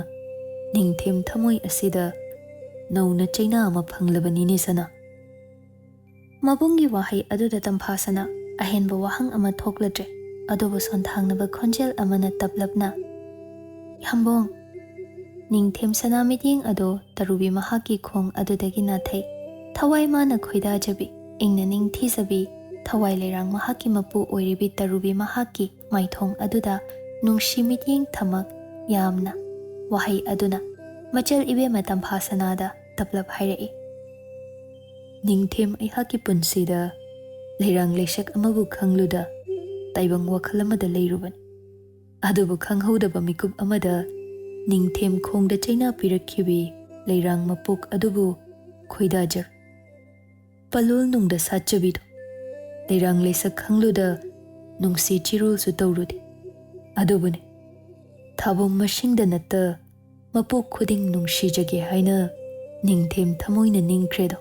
ꯅꯤꯡꯊꯦꯝ ꯊꯃꯣꯏ ꯑꯁꯤꯗ ꯅꯧꯅ ꯆꯩꯅꯥ ꯑꯃ ꯐꯪꯂꯕꯅꯤꯅꯦ ꯁꯅꯥ꯫ ꯃꯕꯨꯡꯒꯤ ꯋꯥꯍꯩ ꯑꯗꯨꯗ ꯇꯝꯐꯥ ꯁꯅꯥ ꯑꯍꯦꯟꯕ ꯋꯥꯍꯪ ꯑꯃ ꯊꯣꯛꯂꯗ꯭ꯔꯦ, ꯑꯗꯨꯕꯨ ꯁꯣꯟꯊꯥꯡꯅꯕ ꯈꯣꯟꯖꯦꯜ ꯑꯃꯅ ꯇꯞꯂꯞꯅ, "ꯌꯥꯝꯕꯣꯡ!" ꯅꯤꯡꯊꯦꯝ ꯁꯅꯥ ꯃꯤꯠꯌꯦꯡ ꯑꯗꯨ ꯇꯔꯨꯕꯤ ꯃꯍꯥꯛꯀꯤ ꯈꯣꯡ ꯑꯗꯨꯗꯒꯤ ꯅꯥꯊꯩ꯫ ꯊꯋꯥꯏ ꯃꯥꯅ ꯈꯣꯏꯗꯥꯖꯕꯤ, ꯏꯪꯅ ꯅꯤꯡꯊꯤꯖꯕꯤ, ꯊꯋꯥꯏ ꯂꯩꯔꯥꯡ ꯃꯍꯥꯛꯀꯤ ꯃꯄꯨ ꯑꯣꯏꯔꯤꯕꯤ ꯇꯔꯨꯕꯤ ꯃꯍꯥꯛꯀꯤ ꯃꯥꯏꯊꯣꯡ ꯑꯗꯨꯗ ꯅꯨꯡꯁꯤ ꯃꯤꯠꯌꯦꯡ ꯊꯝꯃꯛ ꯌꯥꯝꯅ ꯋꯥꯍꯩ ꯑꯗꯨꯅ ꯃꯆꯜ ꯏꯕꯦꯝꯃ ꯇꯝꯐꯥ ꯁꯅꯥꯗ ꯇꯞꯂꯞ ꯍꯥꯏꯔꯛꯏ, "ꯅꯤꯡꯊꯦꯝ ꯑꯩꯍꯥꯛꯀꯤ ꯄꯨꯟꯁꯤꯗ ꯂꯩꯔꯥꯡ ꯂꯩꯁꯛ ꯑꯃꯕꯨ ꯈꯪꯂꯨꯗ ꯇꯥꯏꯕꯪ ꯋꯥꯈꯜ ꯑꯃꯗ ꯂꯩꯔꯨꯕꯅꯤ꯫ ꯑꯗꯨꯕꯨ ꯈꯪꯍꯧꯗꯕ ꯃꯤꯀꯨꯞ ꯑꯃꯗ ꯅꯤꯡꯊꯦꯝ ꯈꯣꯡꯗ ꯆꯩꯅꯥ ꯄꯤꯔꯛꯈꯤꯕꯤ ꯂꯩꯔꯥꯡ ꯃꯄꯣꯛ ꯑꯗꯨꯕꯨ ꯈꯣꯏꯗꯥꯖꯔꯨ꯫ ꯄꯂꯣꯜ ꯅꯨꯡꯗ ꯁꯥꯠꯆꯕꯤꯗꯣ ꯂꯩꯔꯥꯡ ꯂꯩꯁꯛ ꯈꯪꯂꯨꯗ ꯅꯨꯡꯁꯤ ꯆꯤꯔꯣꯜꯁꯨ ꯇꯧꯔꯨꯗꯦ꯫ ꯑꯗꯨꯕꯨꯅꯦ, ꯊꯥꯕꯣꯡ ꯃꯁꯤꯡꯗ ꯅꯠꯇ ꯃꯄꯣꯛ ꯈꯨꯗꯤꯡ ꯅꯨꯡꯁꯤꯖꯒꯦ ꯍꯥꯏꯅ ꯅꯤꯡꯊꯦꯝ ꯊꯃꯣꯏꯅ ꯅꯤꯡꯈ꯭ꯔꯦꯗꯣ꯫